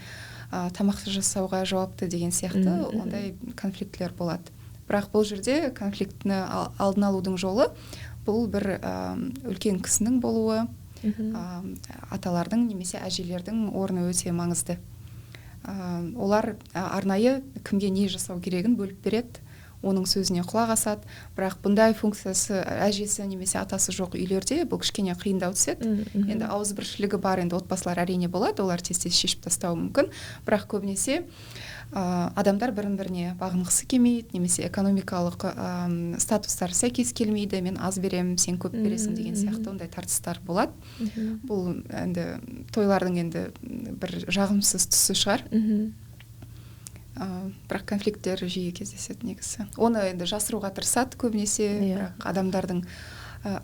тамақ жасауға жауапты деген сияқты ондай конфликтілер болады. Бірақ бұл жерде конфликтіні алдын алудың жолы бұл бір үлкен кісінің болуы, аталардың немесе әжелердің орны өте маңызды. Олар арнайы кімге не жасау керегін бөліп береді, оның сөзіне құлақ асады. Бірақ бұндай функциясы әжесі немесе атасы жоқ үйлерде бұл кішкене қиындау түседі. Енді ауызбіршілігі бар енді отбасылар, әрине, болады, олар тез тез шешіп тастауы мүмкін. Бірақ көбінесе адамдар бірін біріне бағынғысы келмейді немесе экономикалық статустары сәйкес келмейді, мен аз беремін, сен көп бересің деген сияқты ондай тартыстар болады. Бұл енді тойлардың енді бір жағымсыз тұсы шығар. Бірақ конфликттер жиі кездеседі негізі. Оны енді жасыруға тырысады көбінесе, бірақ адамдардың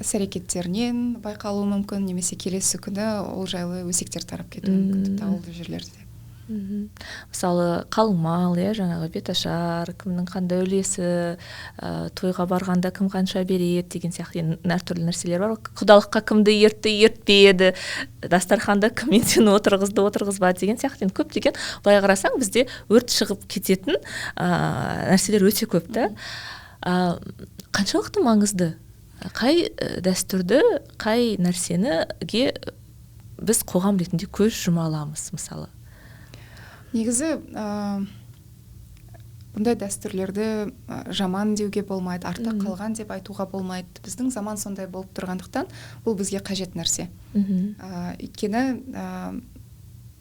іс әрекеттерінен байқалуы мүмкін немесе келесі күні ол жайлы өсектер тарап кетуі мүмкін, тіпті ауылды жерлерде. Мысалы, қалың мал, иә, жаңағы беташар, кімнің қандай үлесі, тойға барғанда кім қанша береді деген сияқты енді әртүрлі нәрселер бар. Құдалыққа кімді ертті, ертпеді, дастарханда кіммен сені отырғызды, отырғызбады деген сияқты. Енді көптеген, былай қарасаң, бізде өрт шығып кететін нәрселер өте көп та. Қаншалықты маңызды? Қай дәстүрді, қай нәрсеніге біз қоғам ретінде көз жұма аламыз, мысалы? Негізі бұндай дәстүрлерді жаман деуге болмайды, артта қалған деп айтуға болмайды. Біздің заман сондай болып тұрғандықтан, бұл бізге қажет нәрсе. Өйткені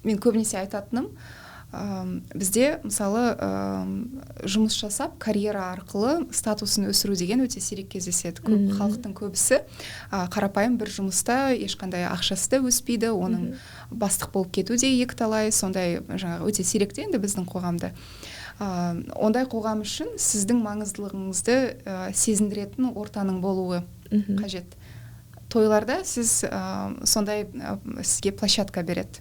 мен көбінесе айтатыным, бізде, мысалы, жұмыс жасап, карьера арқылы статусын өсіру деген өте сирек кездеседі. Көп халықтың көбісі қарапайым бір жұмыста, ешқандай ақшасы да өспейді, оның бастық болып кету де екіталай, сондай жаңағы өте сирек те енді біздің қоғамда. Ондай қоғам үшін сіздің маңыздылығыңызды сезіндіретін ортаның болуы қажет. Тойларда сіз сондай сізге площадка береді.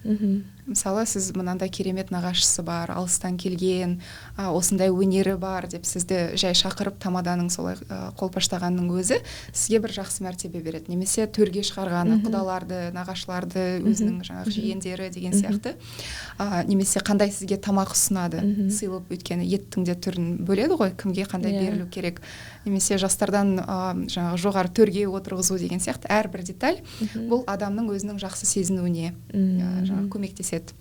Мысалы, сіз мынандай керемет нағашысы бар, алыстан келген, осындай өнері бар деп сізді жай шақырып, тамаданың солай қолпаштағанның өзі сізге бір жақсы мәртебе береді. Немесе төрге шығарғаны, құдаларды, нағашыларды, өзінің жаңағы жиендері деген сияқты. Немесе қандай сізге тамақ ұсынады сыйлып, өйткені еттің де түрін бөледі ғой, кімге қандай берілу керек. Немесе жастардан жаңағы жоғары төрге отырғызу деген сияқты әрбір деталь бұл адамның өзінің жақсы сезінуіне жаңағы көмектеседі.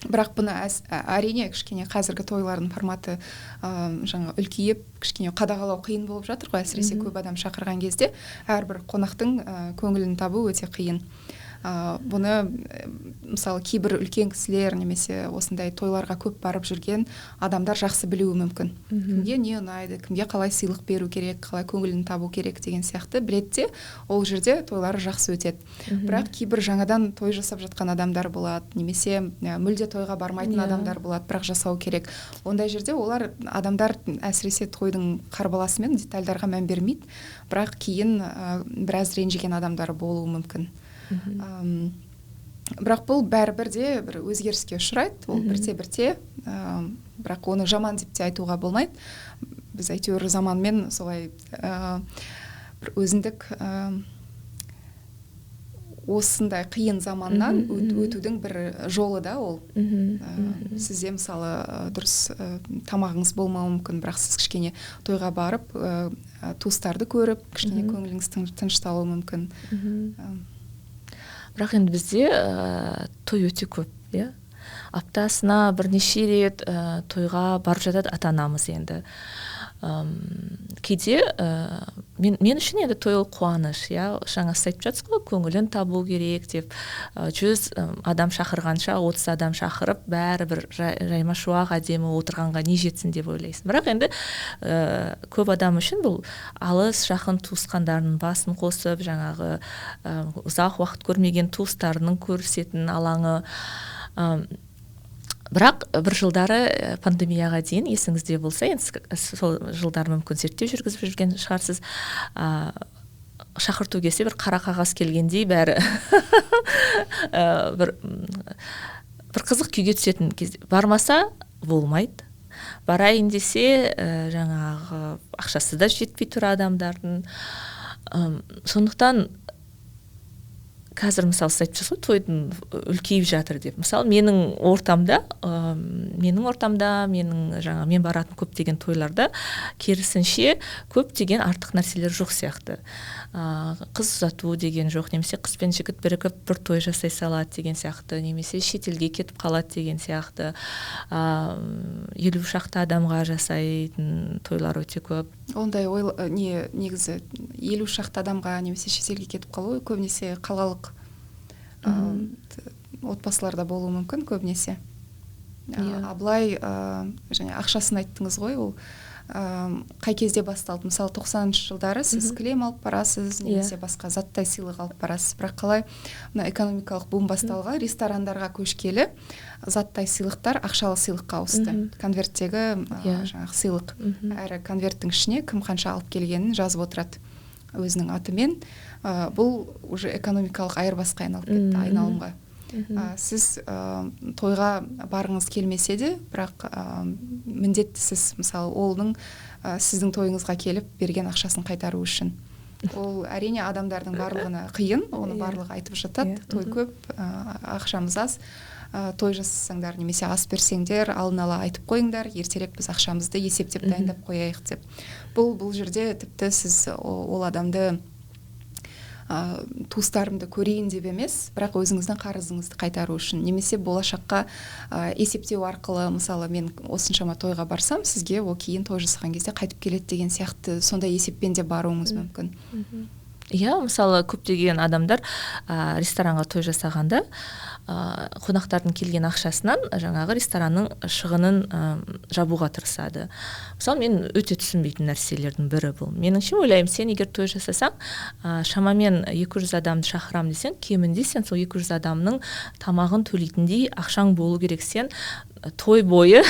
Бірақ бұны әрине кішкене қазіргі тойлардың форматы жаңа үлкейіп, кішкене қадағалау қиын болып жатыр ғой, әсіресе көп адам шақырған кезде әрбір қонақтың көңілін табу өте қиын. Бұны мысалы, кейбір үлкен кісілер немесе осындай тойларға көп барып жүрген адамдар жақсы білуі мүмкін, кімге не ұнайды, кімге қалай сыйлық беру керек, қалай көңілін табу керек деген сияқты біледі де, ол жерде тойлары жақсы өтеді. Бірақ кейбір жаңадан той жасап жатқан адамдар болады немесе мүлде тойға бармайтын адамдар болады, бірақ жасау керек. Ондай жерде олар адамдар әсіресе тойдың қарбаласымен детальдарға мән бермейді, бірақ кейін біраз ренжіген адамдар болуы мүмкін. Бірақ бұл бәрібір де бір өзгеріске ұшырайды, ол бірте бірте, бірақ оны жаман деп те айтуға болмайды. Біз әйтеуір заманмен солай бір өзіндік осындай қиын заманнан өтудің бір жолы да ол. Сізде, мысалы, дұрыс тамағыңыз болмауы мүмкін, бірақ сіз кішкене тойға барып, туыстарды көріп, кішкене көңіліңіз тынышталуы мүмкін. Бірақ енді бізде той өте көп, иә, аптасына бірнеше рет тойға барып жатады ата анамыз енді. Кейде мен үшін енді той ол қуаныш, иә, жаңа сіз айтып жатсыз ғой, көңілін табу керек деп. 100 адам шақырғанша 30 адам шақырып, бәрі бір жайма шуақ әдемі отырғанға не жетсін деп ойлайсың. Бірақ енді көп адам үшін бұл алыс жақын туысқандарының басын қосып, жаңағы ұзақ уақыт көрмеген туыстарының көрісетін алаңы. Бірақ бір жылдары, пандемияға дейін, есіңізде болса, енді сол жылдары мүмкін зерттеу жүргізіп жүрген шығарсыз, шақырту келсе, бір қара қағаз келгендей бәрі бір қызық күйге түсетін кезде. Бармаса болмайды, барайын десе, жаңағы ақшасы да жетпей тұр адамдардың. Сондықтан қазір, мысалы, сіз айтып тұрсыз ғой, тойдың үлкейіп жатыр деп. Мысалы, менің ортамда, менің жаңа мен баратын көптеген тойларда керісінше көптеген артық нәрселер жоқ сияқты. Қыз ұзату деген жоқ, немесе қыз бен жігіт бірігіп бір той жасай салады деген сияқты, немесе шетелге кетіп қалады деген сияқты. 50 шақты адамға жасайтын тойлар өте көп. Ондай ой не, негізі 50 шақты адамға немесе шетелге кетіп қалу көбінесе қалалық отбасыларда болуы мүмкін көбінесе. А былай және ақшасын айттыңыз ғой, ол қай кезде басталды? Мысалы, 90-жылдары сіз кілем алып барасыз немесе басқа заттай сыйлық алып барасыз. Бірақ қалай мына экономикалық бум басталғалы, ресторандарға көшкелі заттай сыйлықтар ақшалы сыйлыққа ауысты. Конверттегі жаңағы сыйлық, әрі конверттің ішіне кім қанша алып келгенін жазып отырады өзінің атымен. Бұл уже экономикалық айырбасқа айналып кетті, айналымға. Сіз тойға барғыңыз келмесе де, бірақ міндеттісіз, мысалы, оның сіздің тойыңызға келіп берген ақшасын қайтару үшін. Ол, әрине, адамдардың барлығына қиын, оны барлығы айтып жатады: той көп, ақшамыз аз, той жасасаңдар немесе ас берсеңдер, алдын ала айтып қойыңдар, ертерек біз ақшамызды есептеп, дайындап қояйық деп. Бұл жерде тіпті сіз ол адамды Туыстарымды көрейін деп емес, бірақ өзіңіздің қарызыңызды қайтару үшін немесе болашаққа есептеу арқылы, мысалы, мен осыншама тойға барсам, сізге ол кейін той жасаған кезде қайтып келеді деген сияқты, сондай есеппен де баруыңыз мүмкін. Иә, мысалы, көптеген адамдар ресторанға той жасағанда қонақтардың келген ақшасынан жаңағы ресторанның шығынын жабуға тырысады. Мысалы, мен өте түсінбейтін нәрселердің бірі бұл. Меніңше, ойлаймын, сен егер той жасасаң, шамамен 200 адамды шақырамын десең, кемінде сен сол 200 адамның тамағын төлейтіндей ақшаң болу керек. Сен той бойы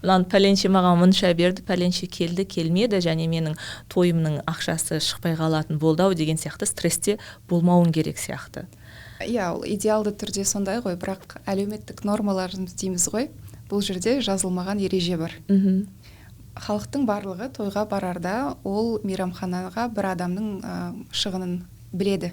мынаны, пәленше маған мұнша берді, пәленше келді, келмеді және менің тойымның ақшасы шықпай қалатын болды ау деген сияқты стрессте болмауың керек сияқты. Иә, ол идеалды түрде сондай ғой, бірақ әлеуметтік нормаларымыз дейміз ғой, бұл жерде жазылмаған ереже бар. Халықтың барлығы тойға барарда ол мейрамханаға бір адамның шығынын біледі.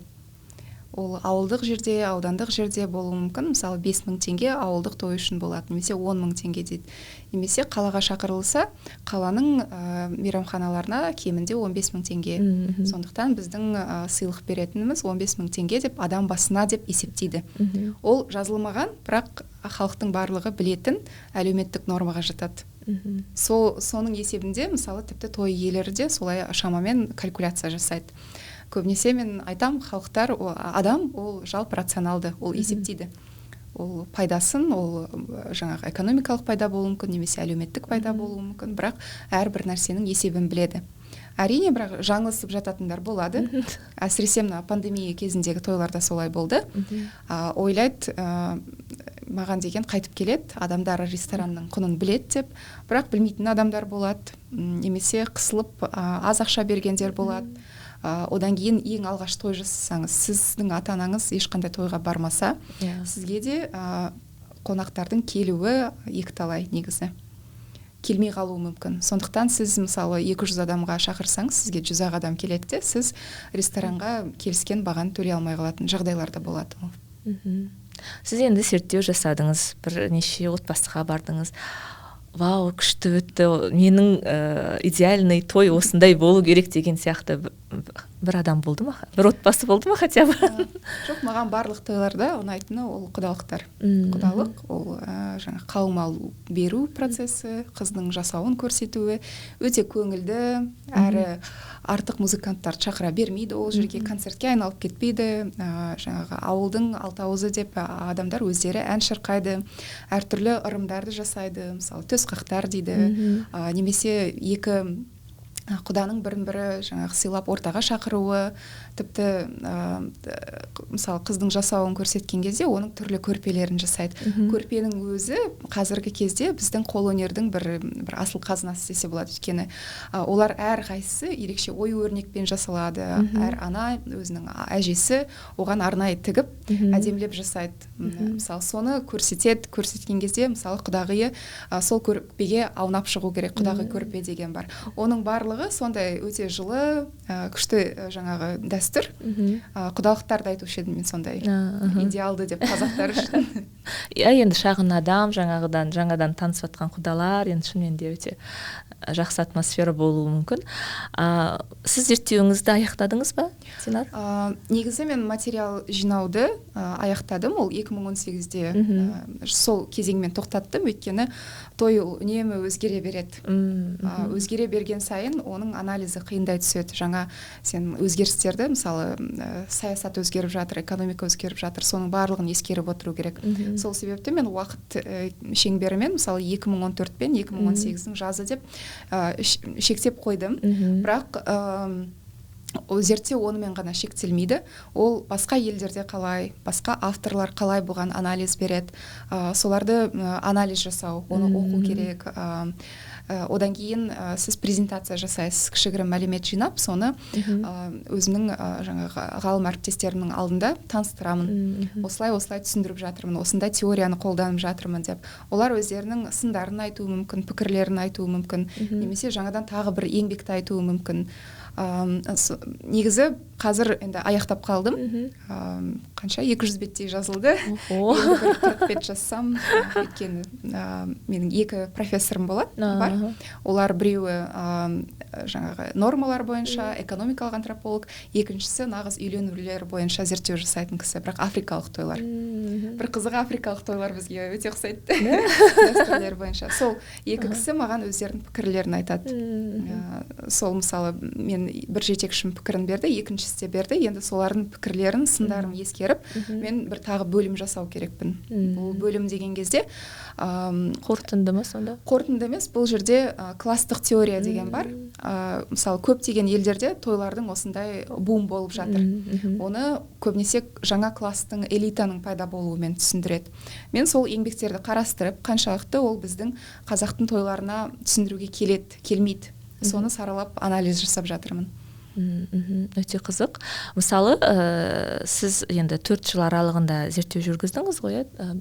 Ол ауылдық жерде, аудандық жерде болуы мүмкін, мысалы, 5000 теңге ауылдық той үшін болады немесе 10 000 теңге дейді. Немесе қалаға шақырылса, қаланың мейрамханаларына кемінде 15 мың теңге. Сондықтан біздің сыйлық беретініміз 15 мың теңге деп, адам басына деп есептейді. Ол жазылмаған, бірақ халықтың барлығы білетін әлеуметтік нормаға жатады. Сол, соның есебінде, мысалы, тіпті той иелері де солай шамамен калькуляция жасайды. Көбінесе мен айтам, халықтар, адам ол жалпы рационалды, ол есептейді, ол пайдасын, ол жаңағы экономикалық пайда болуы мүмкін немесе әлеуметтік пайда болуы мүмкін, бірақ әрбір нәрсенің есебін біледі, әрине. Бірақ жаңылысып жататындар болады, әсіресе мына пандемия кезіндегі тойларда солай болды. Ойлайды, маған деген қайтып келеді, адамдар ресторанның құнын біледі деп, бірақ білмейтін адамдар болады немесе қысылып аз ақша бергендер болады. Одан кейін ең алғаш той жасасаңыз, сіздің ата анаңыз ешқандай тойға бармаса, сізге де қонақтардың келуі екіталай, негізі келмей қалуы мүмкін. Сондықтан сіз, мысалы, 200 адамға шақырсаңыз, сізге 100 ақ адам келеді де, сіз ресторанға келіскен бағаны төлей алмай қалатын жағдайлар да болады. Сіз енді зерттеу жасадыңыз, бірнеше отбасыға бардыңыз. Вау, күшті өтті, менің идеальный той осындай болу керек деген сияқты бір адам болды ма, бір отбасы болды ма хотя бы? Жоқ, маған барлық тойларда ұнайтыны ол құдалықтар. Құдалық ол жаңа қалың мал беру процесі, қыздың жасауын көрсетуі өте көңілді, әрі артық музыканттарды шақыра бермейді, ол жерге концертке айналып кетпейді. Жаңағы ауылдың алты ауызы деп адамдар өздері ән шырқайды, әртүрлі ырымдарды жасайды, мысалы, төсқақтар дейді, немесе екі құданың бірін бірі жаңағы сыйлап ортаға шақыруы. Тіпті мысалы, қыздың жасауын көрсеткен кезде оның түрлі көрпелерін жасайды. Көрпенің өзі қазіргі кезде біздің қолөнердің бір асыл қазынасы десе болады, өйткені олар әрқайсысы ерекше ою өрнекпен жасалады. Әр ана өзінің әжесі оған арнайы тігіп, әдемілеп жасайды. Мысалы, соны көрсетеді. Көрсеткен кезде, мысалы, құдағиы сол көрпеге аунап шығу керек, құдағи көрпе деген бар. Оның барлығы сондай өте жылы, күшті жаңағы дәстүр. Құдалықтарды айтушы едім мен сондай идеалды деп қазақтар үшін. Иә, енді шағын адам, жаңағыдан жаңадан танысып жатқан құдалар, енді шынымен де өте жақсы атмосфера болуы мүмкін. Сіз зерттеуіңізді аяқтадыңыз ба, Динар? Негізі мен материал жинауды аяқтадым, ол 2018-де. Сол кезеңмен тоқтаттым, өйткені той ол үнемі өзгере береді. Өзгере берген сайын оның анализі қиындай түседі. Жаңа сен өзгерістерді, мысалы, саясат өзгеріп жатыр, экономика өзгеріп жатыр, соның барлығын ескеріп отыру керек. Сол себепті мен уақыт шеңберімен, мысалы, 2014 пен 2018-дің жазы деп шектеп қойдым. Бірақ ол зерттеу онымен ғана шектелмейді, ол басқа елдерде қалай, басқа авторлар қалай бұған анализ береді, соларды анализ жасау, оны оқу керек. Одан кейін сіз презентация жасайсыз, кішігірім мәлімет жинап, соны өзімнің жаңағы ғалым әріптестерімнің алдында таныстырамын, осылай осылай түсіндіріп жатырмын, осындай теорияны қолданып жатырмын деп. Олар өздерінің сындарын айтуы мүмкін, пікірлерін айтуы мүмкін немесе жаңадан тағы бір еңбекті айтуы мүмкін. Негізі Қазір енді аяқтап қалдым. Қанша 200 беттей жазылды. Енді бір 40 бет жазсам, өйткені менің екі профессорым болады, бар. Олар біреуі жаңағы нормалар бойынша экономикалық антрополог, екіншісі нағыз үйленулер бойынша зерттеу жасайтын кісі, бірақ африкалық тойлар. Бір қызығы, африкалық тойлар бізге өте ұқсайды дәстүрлер бойынша. Сол екі кісі маған өздерінің пікірлерін айтады. Сол, мысалы, мен бір жетекшім пікірін берді, екіншісі де берді. Енді солардың пікірлерін, сындарын ескеріп, мен бір тағы бөлім жасау керекпін. Бұл бөлім деген кезде қорытынды ма сонда? Қорытынды емес, бұл жерде класстық теория деген бар. Мысалы, көптеген елдерде тойлардың осындай бум болып жатыр. Оны көбінесе жаңа класстың, элитаның пайда болуымен түсіндіреді. Мен сол еңбектерді қарастырып, қаншалықты ол біздің қазақтың тойларына түсіндіруге келеді, келмейді, соны саралап, анализ жасап жатырмын. Өте қызық. Мысалы, сіз енді 4 жыл аралығында зерттеу жүргіздіңіз ғой, иә?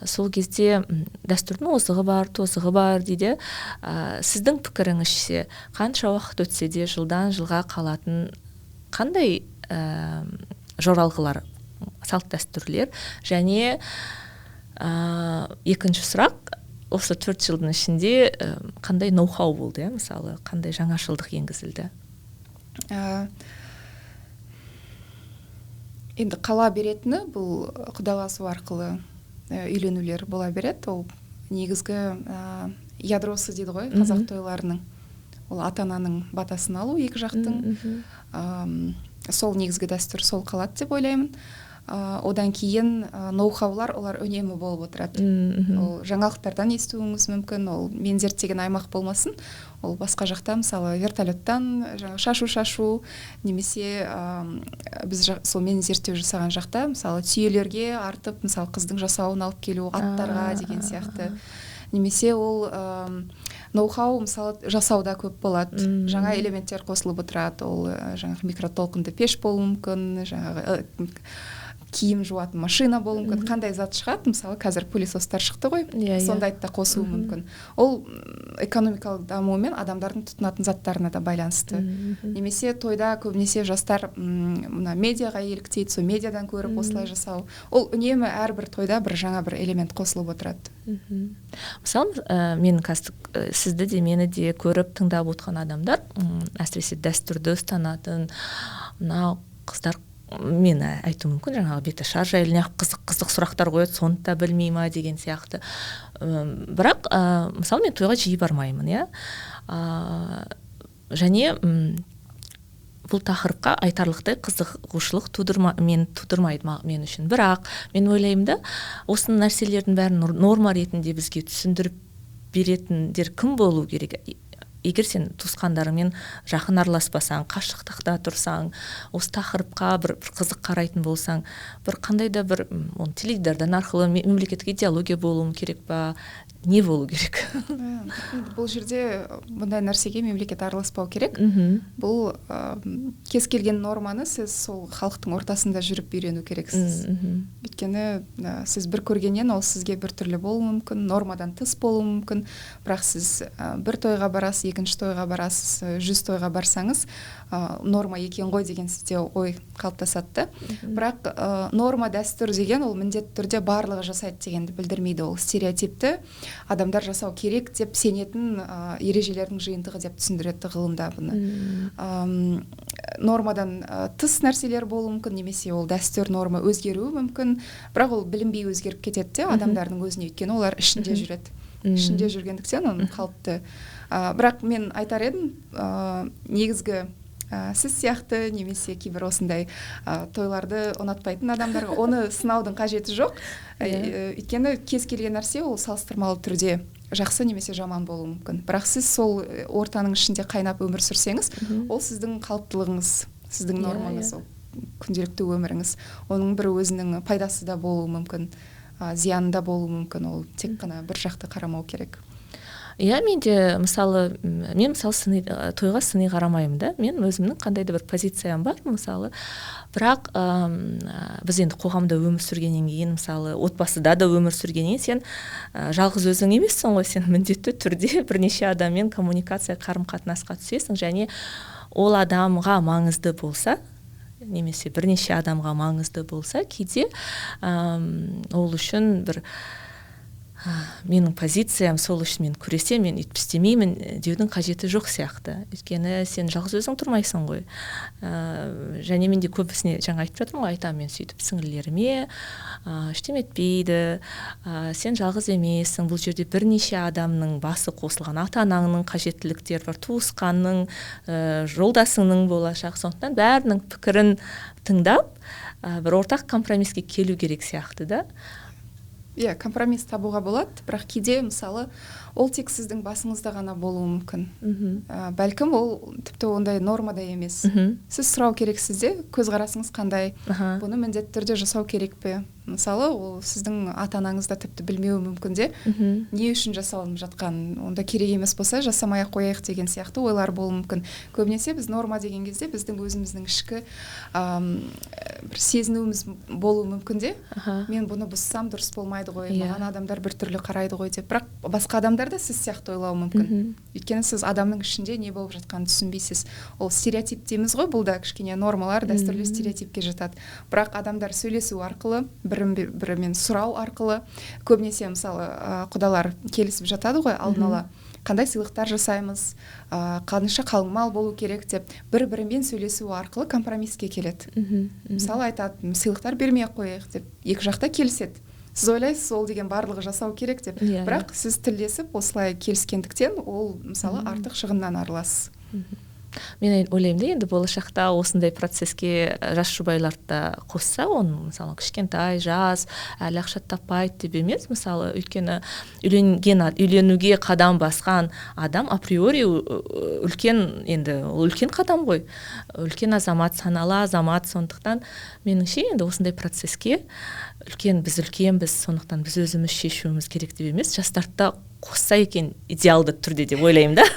Сол кезде дәстүрдің озығы бар, тозығы бар дейді. Сіздің пікіріңізше, қанша уақыт өтсе де, жылдан жылға қалатын қандай жоралғылар, салт дәстүрлер? Және екінші сұрақ: осы 4 жылдың ішінде қандай ноу-хау болды, иә, мысалы, қандай жаңашылдық енгізілді? Енді қала беретіні бұл құдаласу арқылы үйленулер бола береді. Ол негізгі ядросы дейді ғой қазақ тойларының, ол ата ананың батасын алу екі жақтың. Сол негізгі дәстүр сол қалады деп ойлаймын. Одан кейін ноу-хаулар, олар үнемі болып отырады. Ол жаңалықтардан естуіңіз мүмкін, ол мен зерттеген аймақ болмасын, ол басқа жақта, мысалы, вертолеттан жаңағы шашу шашу немесе біз сол мен зерттеу жасаған жақта, мысалы, түйелерге артып, мысалы, қыздың жасауын алып келу аттарға деген сияқты. Немесе ол ноу-хау, мысалы, жасауда көп болады, жаңа элементтер қосылып отырады. Ол жаңағы микротолқынды пеш болуы мүмкін, жаңағы киім жуатын машина болуы мүмкін, қандай зат шығады. Мысалы, қазір пылесостар шықты ғой, иә, иә. Сондайды да қосуы мүмкін. Ол экономикалық дамуымен адамдардың тұтынатын заттарына да байланысты. Немесе тойда көбінесе жастар мына медиаға еліктейді, сол медиадан көріп осылай жасау. Ол үнемі әрбір тойда бір жаңа бір элемент қосылып отырады. Мысалы, мен қазір сізді де, мені де көріп, тыңдап отырған адамдар, әсіресе дәстүрді ұстанатын мынау қыздар мені айтуы мүмкін, жаңағы беташар жайлы неғып қызық қызық сұрақтар қояды, соны да білмей ма деген сияқты. Бірақ мысалы, мен тойға жиі бармаймын, иә, және бұл тақырыпқа айтарлықтай қызығушылық тудырма, мен тудырмайды мен үшін. Бірақ мен ойлаймын да, осы нәрселердің бәрін норма ретінде бізге түсіндіріп беретіндер кім болу керек? Егер сен туысқандарыңмен жақын араласпасаң, қашықтықта тұрсаң, осы тақырыпқа бір қызық қарайтын болсаң, бір қандай да бір оны теледидардан арқылы, мемлекеттік идеология болуы керек па, не болу керек? Бұл жерде бұндай нәрсеге мемлекет араласпау керек. Бұл кез келген норманы сіз сол халықтың ортасында жүріп үйрену керексіз. Өйткені сіз бір көргеннен ол сізге біртүрлі болуы мүмкін, нормадан тыс болуы мүмкін. Бірақ сіз бір тойға барасыз, екінші тойға барасыз, 100 тойға барсаңыз, норма екен ғой деген сізде ой қалыптасады да. Бірақ норма, дәстүр деген ол міндетті түрде барлығы жасайды дегенді білдірмейді. Ол стереотипті адамдар жасау керек деп сенетін ережелердің жиынтығы деп түсіндіреді ғылымда бұны. Нормадан тыс нәрселер болуы мүмкін немесе ол дәстүр, норма өзгеруі мүмкін, бірақ ол білінбей өзгеріп кетеді де адамдардың өзіне, өйткені олар ішінде жүреді. Ішінде жүргендіктен оның қалыпты. Бірақ мен айтар едім, негізгі сіз сияқты немесе кейбір осындай тойларды ұнатпайтын адамдарға оны сынаудың қажеті жоқ. Өйткені кез келген нәрсе ол салыстырмалы түрде жақсы немесе жаман болуы мүмкін. Бірақ сіз сол ортаның ішінде қайнап өмір сүрсеңіз, ол сіздің қалыптылығыңыз, сіздің нормаңыз, ол күнделікті өміріңіз. Оның бір өзінің пайдасы да болуы мүмкін, зияны да болуы мүмкін. Ол тек қана бір жақты қарамау керек. Иә, мен де, мысалы, мен, мысалы, сыни, тойға сыни қарамаймын да, мен өзімнің қандай да бір позициям бар, мысалы. Бірақ біз енді қоғамда өмір сүргеннен кейін, мысалы, отбасыда да өмір сүргеннен кейін, сен жалғыз өзің емессің ғой, сен міндетті түрде бірнеше адаммен коммуникация, қарым қатынасқа түсесің және ол адамға маңызды болса немесе бірнеше адамға маңызды болса, кейде ол үшін бір менің позициям, сол үшін мен күресемін, мен өйтіп істемеймін деудің қажеті жоқ сияқты. Өйткені сен жалғыз өзің тұрмайсың ғой. Және мен де көбісіне жаңа айтып жатырмын ғой, айтамын мен сөйтіп сіңлілеріме, ештеме етпейді, сен жалғыз емессің, бұл жерде бірнеше адамның басы қосылған, ата-анаңның қажеттіліктері бар, туысқанның, жолдасыңның болашақ. Сондықтан бәрінің пікірін тыңдап, бір ортақ компромисске келу керек сияқты да. Иә, компромисс табуға болады, бірақ кейде, мысалы, ол тек сіздің басыңызда ғана болуы мүмкін. Бәлкім ол тіпті ондай нормада емес. Сіз сұрау керексіз де, көзқарасыңыз қандай, бұны міндетті түрде жасау керек пе? Мысалы, ол сіздің ата-анаңыз да тіпті білмеуі мүмкін де, не үшін жасалынып жатқанын, онда керек емес болса жасамай ақ қояйық деген сияқты ойлар болуы мүмкін. Көбінесе біз норма деген кезде біздің өзіміздің ішкі бір сезінуіміз болуы мүмкін де, мен бұны бұзсам дұрыс болмайды ғой, маған адамдар біртүрлі қарайды ғой деп. Бірақ басқа адамдар да сіз сияқты ойлауы мүмкін. Өйткені сіз адамның ішінде не болып жатқанын түсінбейсіз. Ол стереотип дейміз ғой, бұл да кішкене нормалар, дәстүрлі стереотипке жатады. Бірақ адамдар сөйлесу арқылы, бірімен сұрау арқылы, көбінесе, мысалы, құдалар келісіп жатады ғой алдын ала, қандай сыйлықтар жасаймыз, қанша қалың мал болу керек деп, бір-бірімен сөйлесу арқылы компромисске келеді. Мысалы, айтады, сыйлықтар бермей ақ қояйық деп, екі жақта келіседі. Сіз ойлайсыз, ол деген барлығы жасау керек деп, бірақ сіз тілдесіп осылай келіскендіктен ол, мысалы, артық шығыннан арыласыз. Мен ойлаймын да, енді болашақта осындай процеске жас жұбайларды да қосса, оны, мысалы, кішкентай, жас, әлі ақша таппайды деп емес, мысалы, өйткені үйленуге қадам басқан адам априори үлкен, енді ол үлкен қадам ғой, үлкен азамат, саналы азамат. Сондықтан меніңше енді осындай процеске үлкен, біз үлкенбіз, сондықтан біз өзіміз шешуіміз керек деп емес, жастарды да қосса екен идеалды түрде деп ойлаймын да.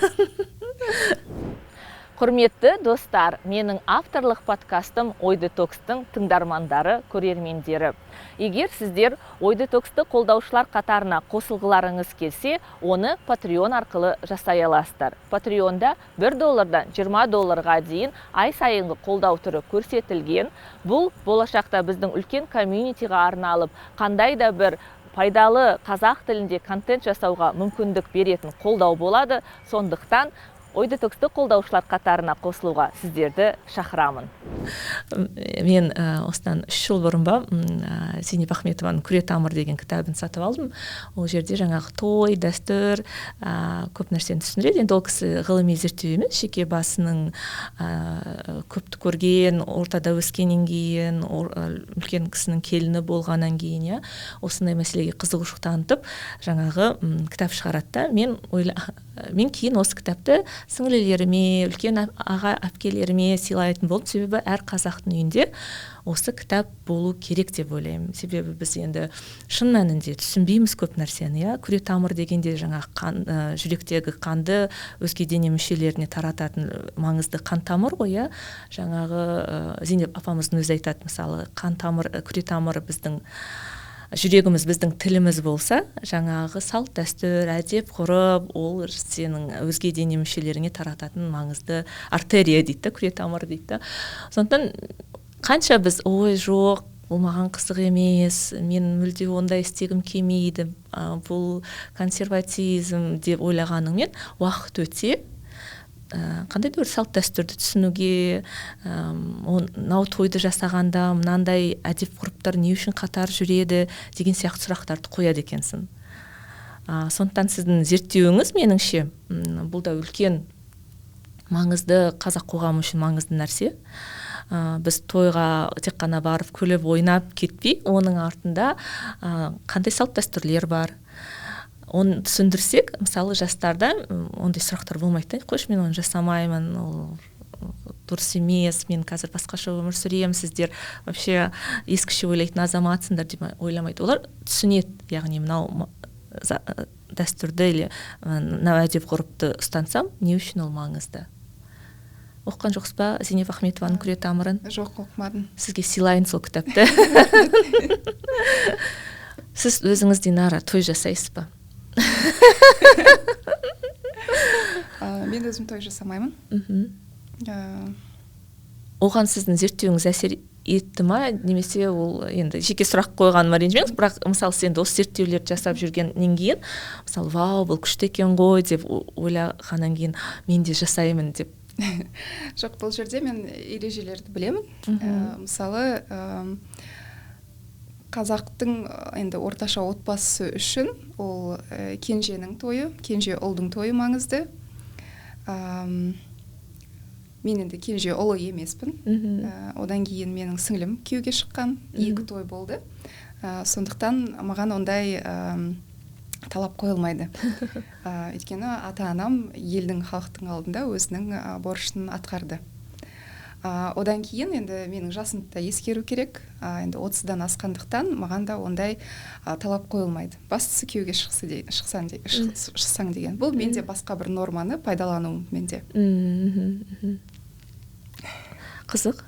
Құрметті достар, менің авторлық подкастым Ой Детокстың тыңдармандары, көрермендері. Егер сіздер Ой Детоксты қолдаушылар қатарына қосылғыларыңыз келсе, оны Patreon арқылы жасай аласыздар. Patreonда $1-дан $20 дейін ай сайынғы қолдау түрі көрсетілген. Бұл болашақта біздің үлкен комьюнитиға арналып, қандай да бір пайдалы қазақ тілінде контент жасауға мүмкіндік беретін қолдау болады. Сондықтан Ой Детоксты қолдаушылар қатарына қосылуға сіздерді шақырамын. Мен осыдан 3 жыл бұрын ба, Зейнеп Ахметованың Күре тамыр деген кітабын сатып алдым. Ол жерде жаңағы той, дәстүр, көп нәрсені түсіндіреді. Енді ол кісі ғылыми зерттеу емес, жеке басының көпті көрген, ортада өскеннен кейін, үлкен кісінің келіні болғаннан кейін, иә, осындай мәселеге қызығушылық танытып, жаңағы кітап шығарады да. Мен кейін осы кітапты сіңлілеріме, үлкен аға әпкелеріме сыйлайтын болдым. Себебі әр қазақтың үйінде осы кітап болу керек деп ойлаймын. Себебі біз енді шын мәнінде түсінбейміз көп нәрсені, иә. Күре тамыр дегенде жаңағы қан, жүректегі қанды өзге дене мүшелеріне тарататын маңызды қан тамыр ғой, иә. Жаңағы Зейнеп апамыздың өзі айтады, мысалы, қан тамыр, күре тамыры біздің жүрегіміз, біздің тіліміз болса, жаңағы салт дәстүр, әдеп ғұрып, ол сенің өзге дене мүшелеріңе тарататын маңызды артерия дейді да, күре тамыр дейді да. Сондықтан қанша біз ой жоқ, бұл маған қызық емес, мен мүлде ондай істегім келмейді, бұл консерватизм деп ойлағаныңмен, уақыт өте қандай да бір салт дәстүрді түсінуге, мынау тойды жасағанда мынандай әдеп ғұрыптар не үшін қатар жүреді деген сияқты сұрақтарды қояды екенсің. Сондықтан сіздің зерттеуіңіз, меніңше, бұл да үлкен маңызды, қазақ қоғамы үшін маңызды нәрсе. Біз тойға тек қана барып күліп ойнап кетпей, оның артында қандай салт дәстүрлер бар, оны түсіндірсек, мысалы, жастарда ондай сұрақтар болмайды да. Қойшы, мен оны жасамаймын, ол дұрыс емес, мен қазір басқаша өмір сүремін, сіздер вообще ескіше ойлайтын азаматсыңдар деп ойламайды. Олар түсінеді, яғни мынау дәстүрді или мынау әдеп ғұрыпты ұстансам, не үшін ол маңызды. Оқыған жоқсыз ба Зейнеп Ахметованың Күре тамырын? Жоқ, оқымадым. Сізге сыйлайын сол кітапты. Сіз өзіңіз, Динара, той жасайсыз ба? Мен өзім той жасамаймын. Оған сіздің зерттеуіңіз әсер етті ма, немесе ол енді жеке сұрақ қойғаныма ренжімеңіз, бірақ мысалы сіз енді осы зерттеулерді жасап жүргеннен кейін, мысалы, вау, бұл күшті екен ғой деп ойлағаннан кейін мен де жасаймын деп. Жоқ, бұл жерде мен ережелерді білемін. Мысалы, қазақтың енді орташа отбасысы үшін ол кенженің тойы, кенже ұлдың тойы маңызды. Мен енді кенже ұлы емеспін. Одан кейін менің сіңлім күйеуге шыққан, 2 той болды. Сондықтан маған ондай талап қойылмайды. Өйткені ата-анам елдің, халықтың алдында өзінің борышын атқарды. Одан кейін енді менің жасымды да ескеру керек. Енді 30-дан асқандықтан маған да ондай талап қойылмайды. Бастысы күйеуге шықсаң деген. Бұл менде басқа бір норманы пайдалану менде. Қызық.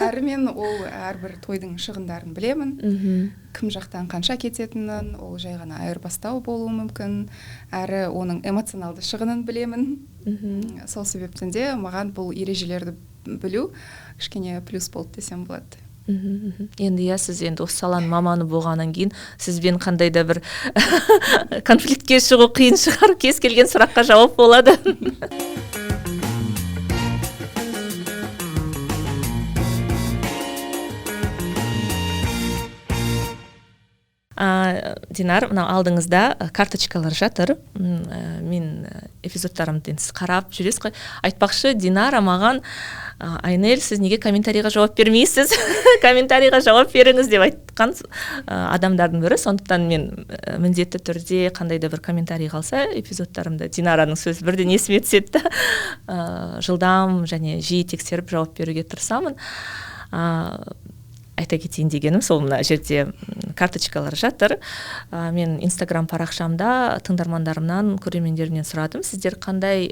Әрі мен ол әрбір тойдың шығындарын білемін. Кім жақтан қанша кететінін, ол жай ғана айырбастау болуы мүмкін. Әрі оның эмоционалды шығынын білемін. Сол себептен де маған бұл ережелерді білу кішкене плюс болды десем болады. Енді иә, сіз енді осы саланың маманы болғаннан кейін сізбен қандай да бір конфликтке шығу қиын шығар, кез келген сұраққа жауап болады. Динар, мынау алдыңызда карточкалар жатыр. Мен эпизодтарымды енді сіз қарап жүресіз ғой. Айтпақшы, Динара маған, Айнель, сіз неге комментарийға жауап бермейсіз? Комментарийға жауап беріңіз деп айтқан адамдардың бірі. Сондықтан мен міндетті түрде қандай да бір комментарий қалса эпизодтарымда Динараның сөзі бірден есіме түседі да, жылдам және жиі тексеріп жауап беруге тырысамын. Айта кетейін дегенім, сол мына жерде карточкалар жатыр. Мен Инстаграм парақшамда тыңдармандарымнан, көрермендерімнен сұрадым, сіздер қандай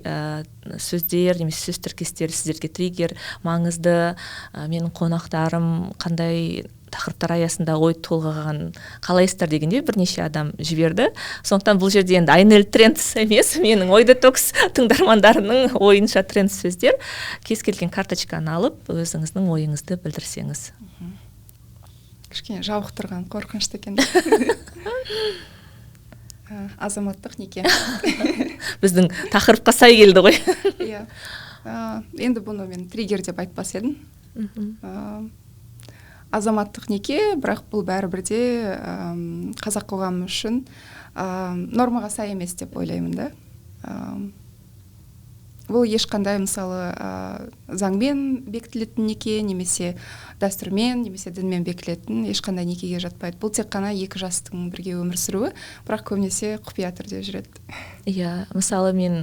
сөздер немесе сөз тіркестері сіздерге триггер, маңызды, менің қонақтарым қандай тақырыптар аясында ой толғаған қалайсыздар дегенде бірнеше адам жіберді. Сондықтан бұл жерде енді Айнель тренд емес, менің ой детокс тыңдармандарының ойынша тренд сөздер. Кез келген карточканы алып, өзіңіздің ойыңызды білдірсеңіз. Кішкене жабық тұрған қорқынышты екен. Азаматтық неке. Біздің тақырыпқа сай келді ғой. Иә. Енді бұны мен триггер деп айтпас едім. Азаматтық неке, бірақ бұл бәрібір де қазақ қоғамы үшін нормаға сай емес деп ойлаймын да. Бұл ешқандай, мысалы, заңмен бекітілетін неке, немесе дәстүрмен, немесе дінмен бекітілетін ешқандай некеге жатпайды. Бұл тек қана екі жастың бірге өмір сүруі, бірақ көбінесе құпия түрде жүреді. Иә, мысалы, мен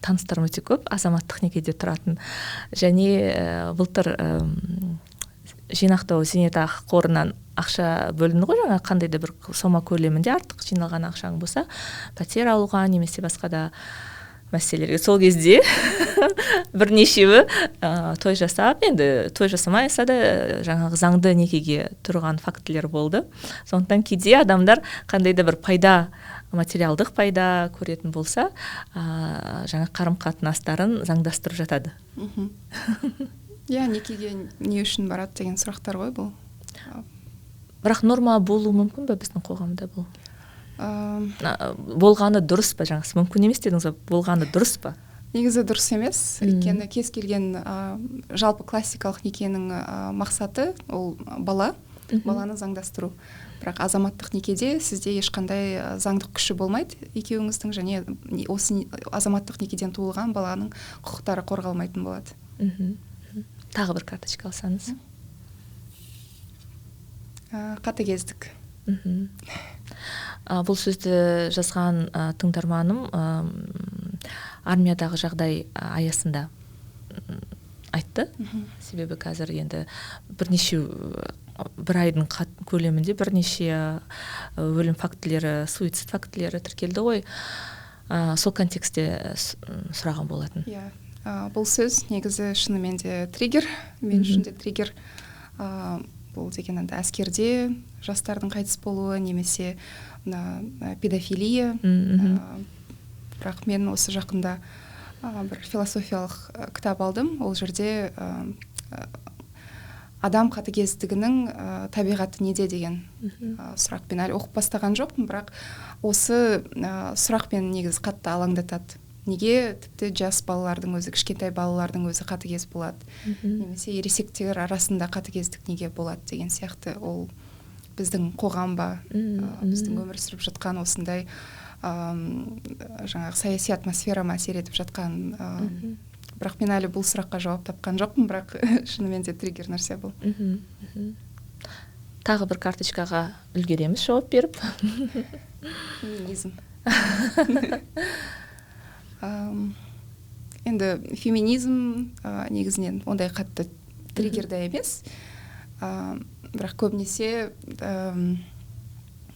таныстарым өте көп азаматтық некеде тұратын. Және былтыр жинақтау зейнетақы қорынан ақша бөлінді ғой, жаңа қандай да бір сома көлемінде артық жиналған ақшаң болса, пәтер алуға немесе басқа да мәселелерге. Сол кезде бірнешеуі той жасап, енді той жасамайса да жаңағы заңды некеге тұрған фактілер болды. Сондықтан кейде адамдар қандай да бір пайда, материалдық пайда көретін болса, жаңа қарым-қатынастарын заңдастырып жатады. Иә, некеге не үшін барады деген сұрақтар ғой бұл. Бірақ норма болуы мүмкін бе біздің қоғамда бұл? Болғаны дұрыс па, жаңасы мүмкін емес дедіңіз ғой, болғаны дұрыс па? Негізі дұрыс емес, өйткені кез келген жалпы классикалық некенің мақсаты ол бала, баланы заңдастыру. Бірақ азаматтық некеде сізде ешқандай заңдық күші болмайды екеуіңіздің, және осы азаматтық некеден туылған баланың құқықтары қорғалмайтын болады. Тағы бір карточка алсаңыз. Қатыгездік. Бұл сөзді жазған тыңдарманым армиядағы жағдай аясында айтты. Себебі қазір енді бірнеше бір айдың көлемінде бірнеше өлім фактілері, суицид фактілері тіркелді ғой. Сол контексте сұраған болатын. Иә. Бұл сөз негізі шынымен де триггер, мен үшін де триггер. Бұл деген енді әскерде жастардың қайтыс болуы немесе мына педофилия. Бірақ мен осы жақында бір философиялық кітап алдым. Ол жерде Адам қатыгездігінің табиғаты неде деген сұрақпен әлі оқып бастаған жоқпын, бірақ осы сұрақпен негізі қатты алаңдатады. Неге тіпті жас балалардың өзі, кішкентай балалардың өзі қатыгез болады, немесе ересектер арасында қатыгездік неге болады деген сияқты. Ол біздің қоғам ба, біздің өмір сүріп жатқан осындай жаңағы саяси атмосфера ма әсер етіп жатқан. Бірақ мен әлі бұл сұраққа жауап тапқан жоқпын, бірақ шынымен де триггер нәрсе бұл. Тағы бір карточкаға үлгереміз жауап беріп. Феминизм. Енді феминизм негізінен ондай қатты триггерді емес, бірақ көбінесе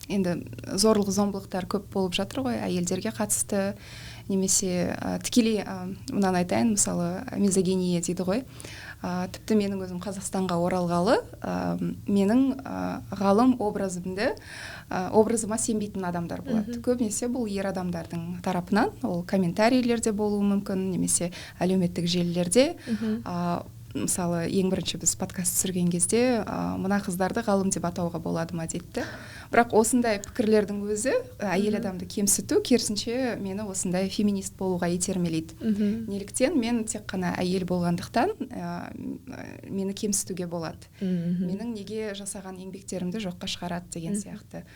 енді зорлық зомбылықтар көп болып жатыр ғой әйелдерге қатысты, немесе тікелей мынаны айтайын, мысалы мизогиния дейді ғой. Тіпті менің өзім Қазақстанға оралғалы менің ғалым образымды, образыма сенбейтін адамдар болады. Көбінесе бұл ер адамдардың тарапынан, ол комментарийлерде болуы мүмкін, немесе әлеуметтік желілерде. Мысалы, ең бірінші біз подкаст түсірген кезде мына қыздарды ғалым деп атауға болады ма дейді. Бірақ осындай пікірлердің өзі әйел адамды кемсіту, керісінше мені осындай феминист болуға итермелейді. Неліктен мен тек қана әйел болғандықтан мені кемсітуге болады, менің неге жасаған еңбектерімді жоққа шығарады деген сияқты.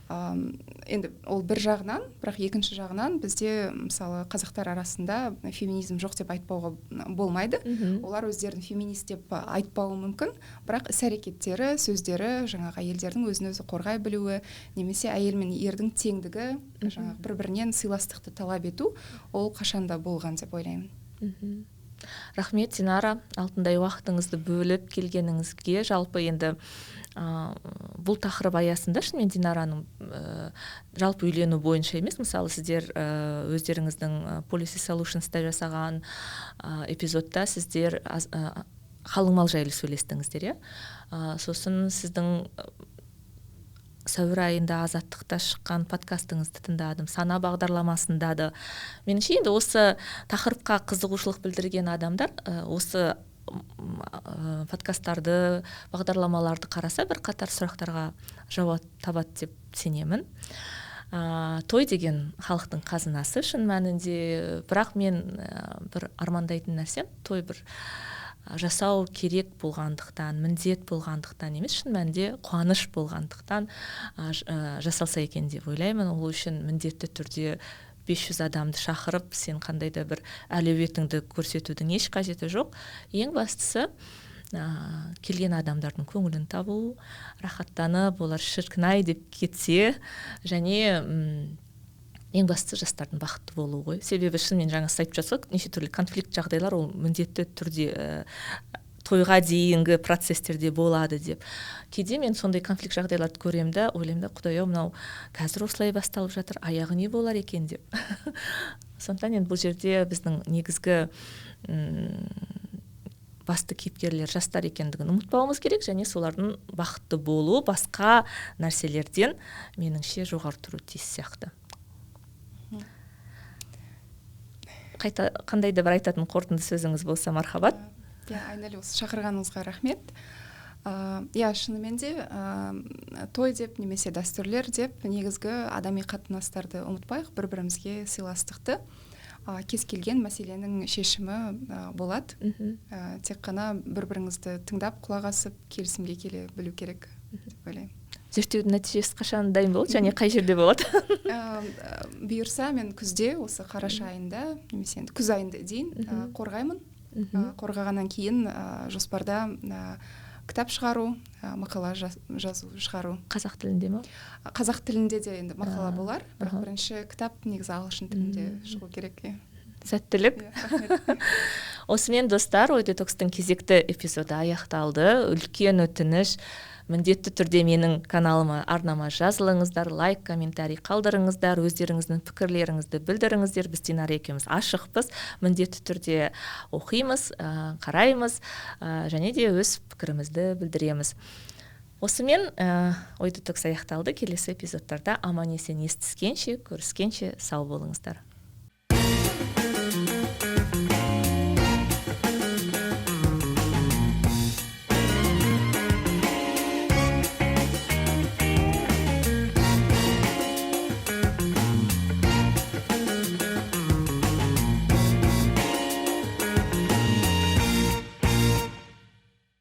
Енді ол бір жағынан, бірақ екінші жағынан бізде, мысалы, қазақтар арасында феминизм жоқ деп айтпауға болмайды. Олар өздерін феминист деп айтпауы мүмкін, бірақ іс-әрекеттері, сөздері, жаңағы әйелдердің өзін өзі қорғай білуі, немесе әйел мен ердің теңдігі, жаңағы бір-бірінен сыйластықты талап ету, ол қашанда болған деп ойлаймын. Рахмет, Динара, алтындай уақытыңызды бөліп келгеніңізге. Жалпы енді бұл тақырып аясында шынымен Динараның жалпы үйлену бойынша емес, мысалы, сіздер өздеріңіздің Policy Solutions'та жасаған эпизодта сіздер қалың мал жайлы сөйлестіңіздер, иә? Сосын сіздің сәуір айында Азаттықта шыққан подкастыңызды тыңдадым, Сана бағдарламасында да. Меніңше, енді осы тақырыпқа қызығушылық білдірген адамдар осы подкасттарды, бағдарламаларды қараса, бір қатар сұрақтарға жауап табады деп сенемін. Той деген халықтың қазынасы шын мәнінде, бірақ мен бір армандайтын нәрсем, той бір жасау керек болғандықтан, міндет болғандықтан емес, шын мәнінде қуаныш болғандықтан жасалса екен деп ойлаймын. Ол үшін міндетті түрде 500 адамды шақырып, сен қандай да бір әлеуетіңді көрсетудің еш қажеті жоқ. Ең бастысы, келген адамдардың көңілін табу, рахаттанып, олар шіркін-ай деп кетсе, және ең бастысы жастардың бақытты болуы ғой. Себебі шынымен жаңа сіз айтып жатсыз ғой, неше түрлі конфликт жағдайлар ол міндетті түрде тойға дейінгі процестерде болады деп. Кейде мен сондай конфликт жағдайларды көремін да, ойлаймын да, құдай-ау, мынау қазір осылай басталып жатыр, аяғы не болар екен деп. Сондықтан енді бұл жерде біздің негізгі басты кейіпкерлер жастар екендігін ұмытпауымыз керек, және солардың бақытты болуы басқа нәрселерден меніңше жоғары тұруы тиіс сияқты. Қайта қандай да бір айтатын қорытынды сөзіңіз болса, мархабат. Иә, Айнель, осы шақырғаныңызға рахмет. Иә, шынымен де той деп немесе дәстүрлер деп негізгі адами қатынастарды ұмытпайық, бір-бірімізге сыйластықты. Кез келген мәселенің шешімі болады. Тек қана бір-біріңізді тыңдап, құлақ асып, келісімге келе білу керек деп ойлаймын. Зерттеудің нәтижесі қашан дайын болады және қай жерде болады? Бұйырса, мен күзде, осы қараша айында, немесе енді күз айында дейін қорғаймын. Қорғағаннан кейін жоспарда кітап шығару, мақала жазу, шығару. Қазақ тілінде ме? Қазақ тілінде де енді мақала болар, бірақ бірінші кітап негізі ағылшын тілінде шығу керек. Сәттілік. Осымен, достар, Ой детокстың кезекті эпизоды аяқталды. Үлкен өтініш, міндетті түрде менің каналыма, арнама жазылыңыздар, лайк, комментарий қалдырыңыздар, өздеріңіздің пікірлеріңізді білдіріңіздер. Біз Динара екеуміз ашықпыз, міндетті түрде оқимыз, қараймыз, және де өз пікірімізді білдіреміз. Осымен Ой детокс аяқталды. Келесі эпизодтарда аман есен естіскенше, көріскенше сау болыңыздар.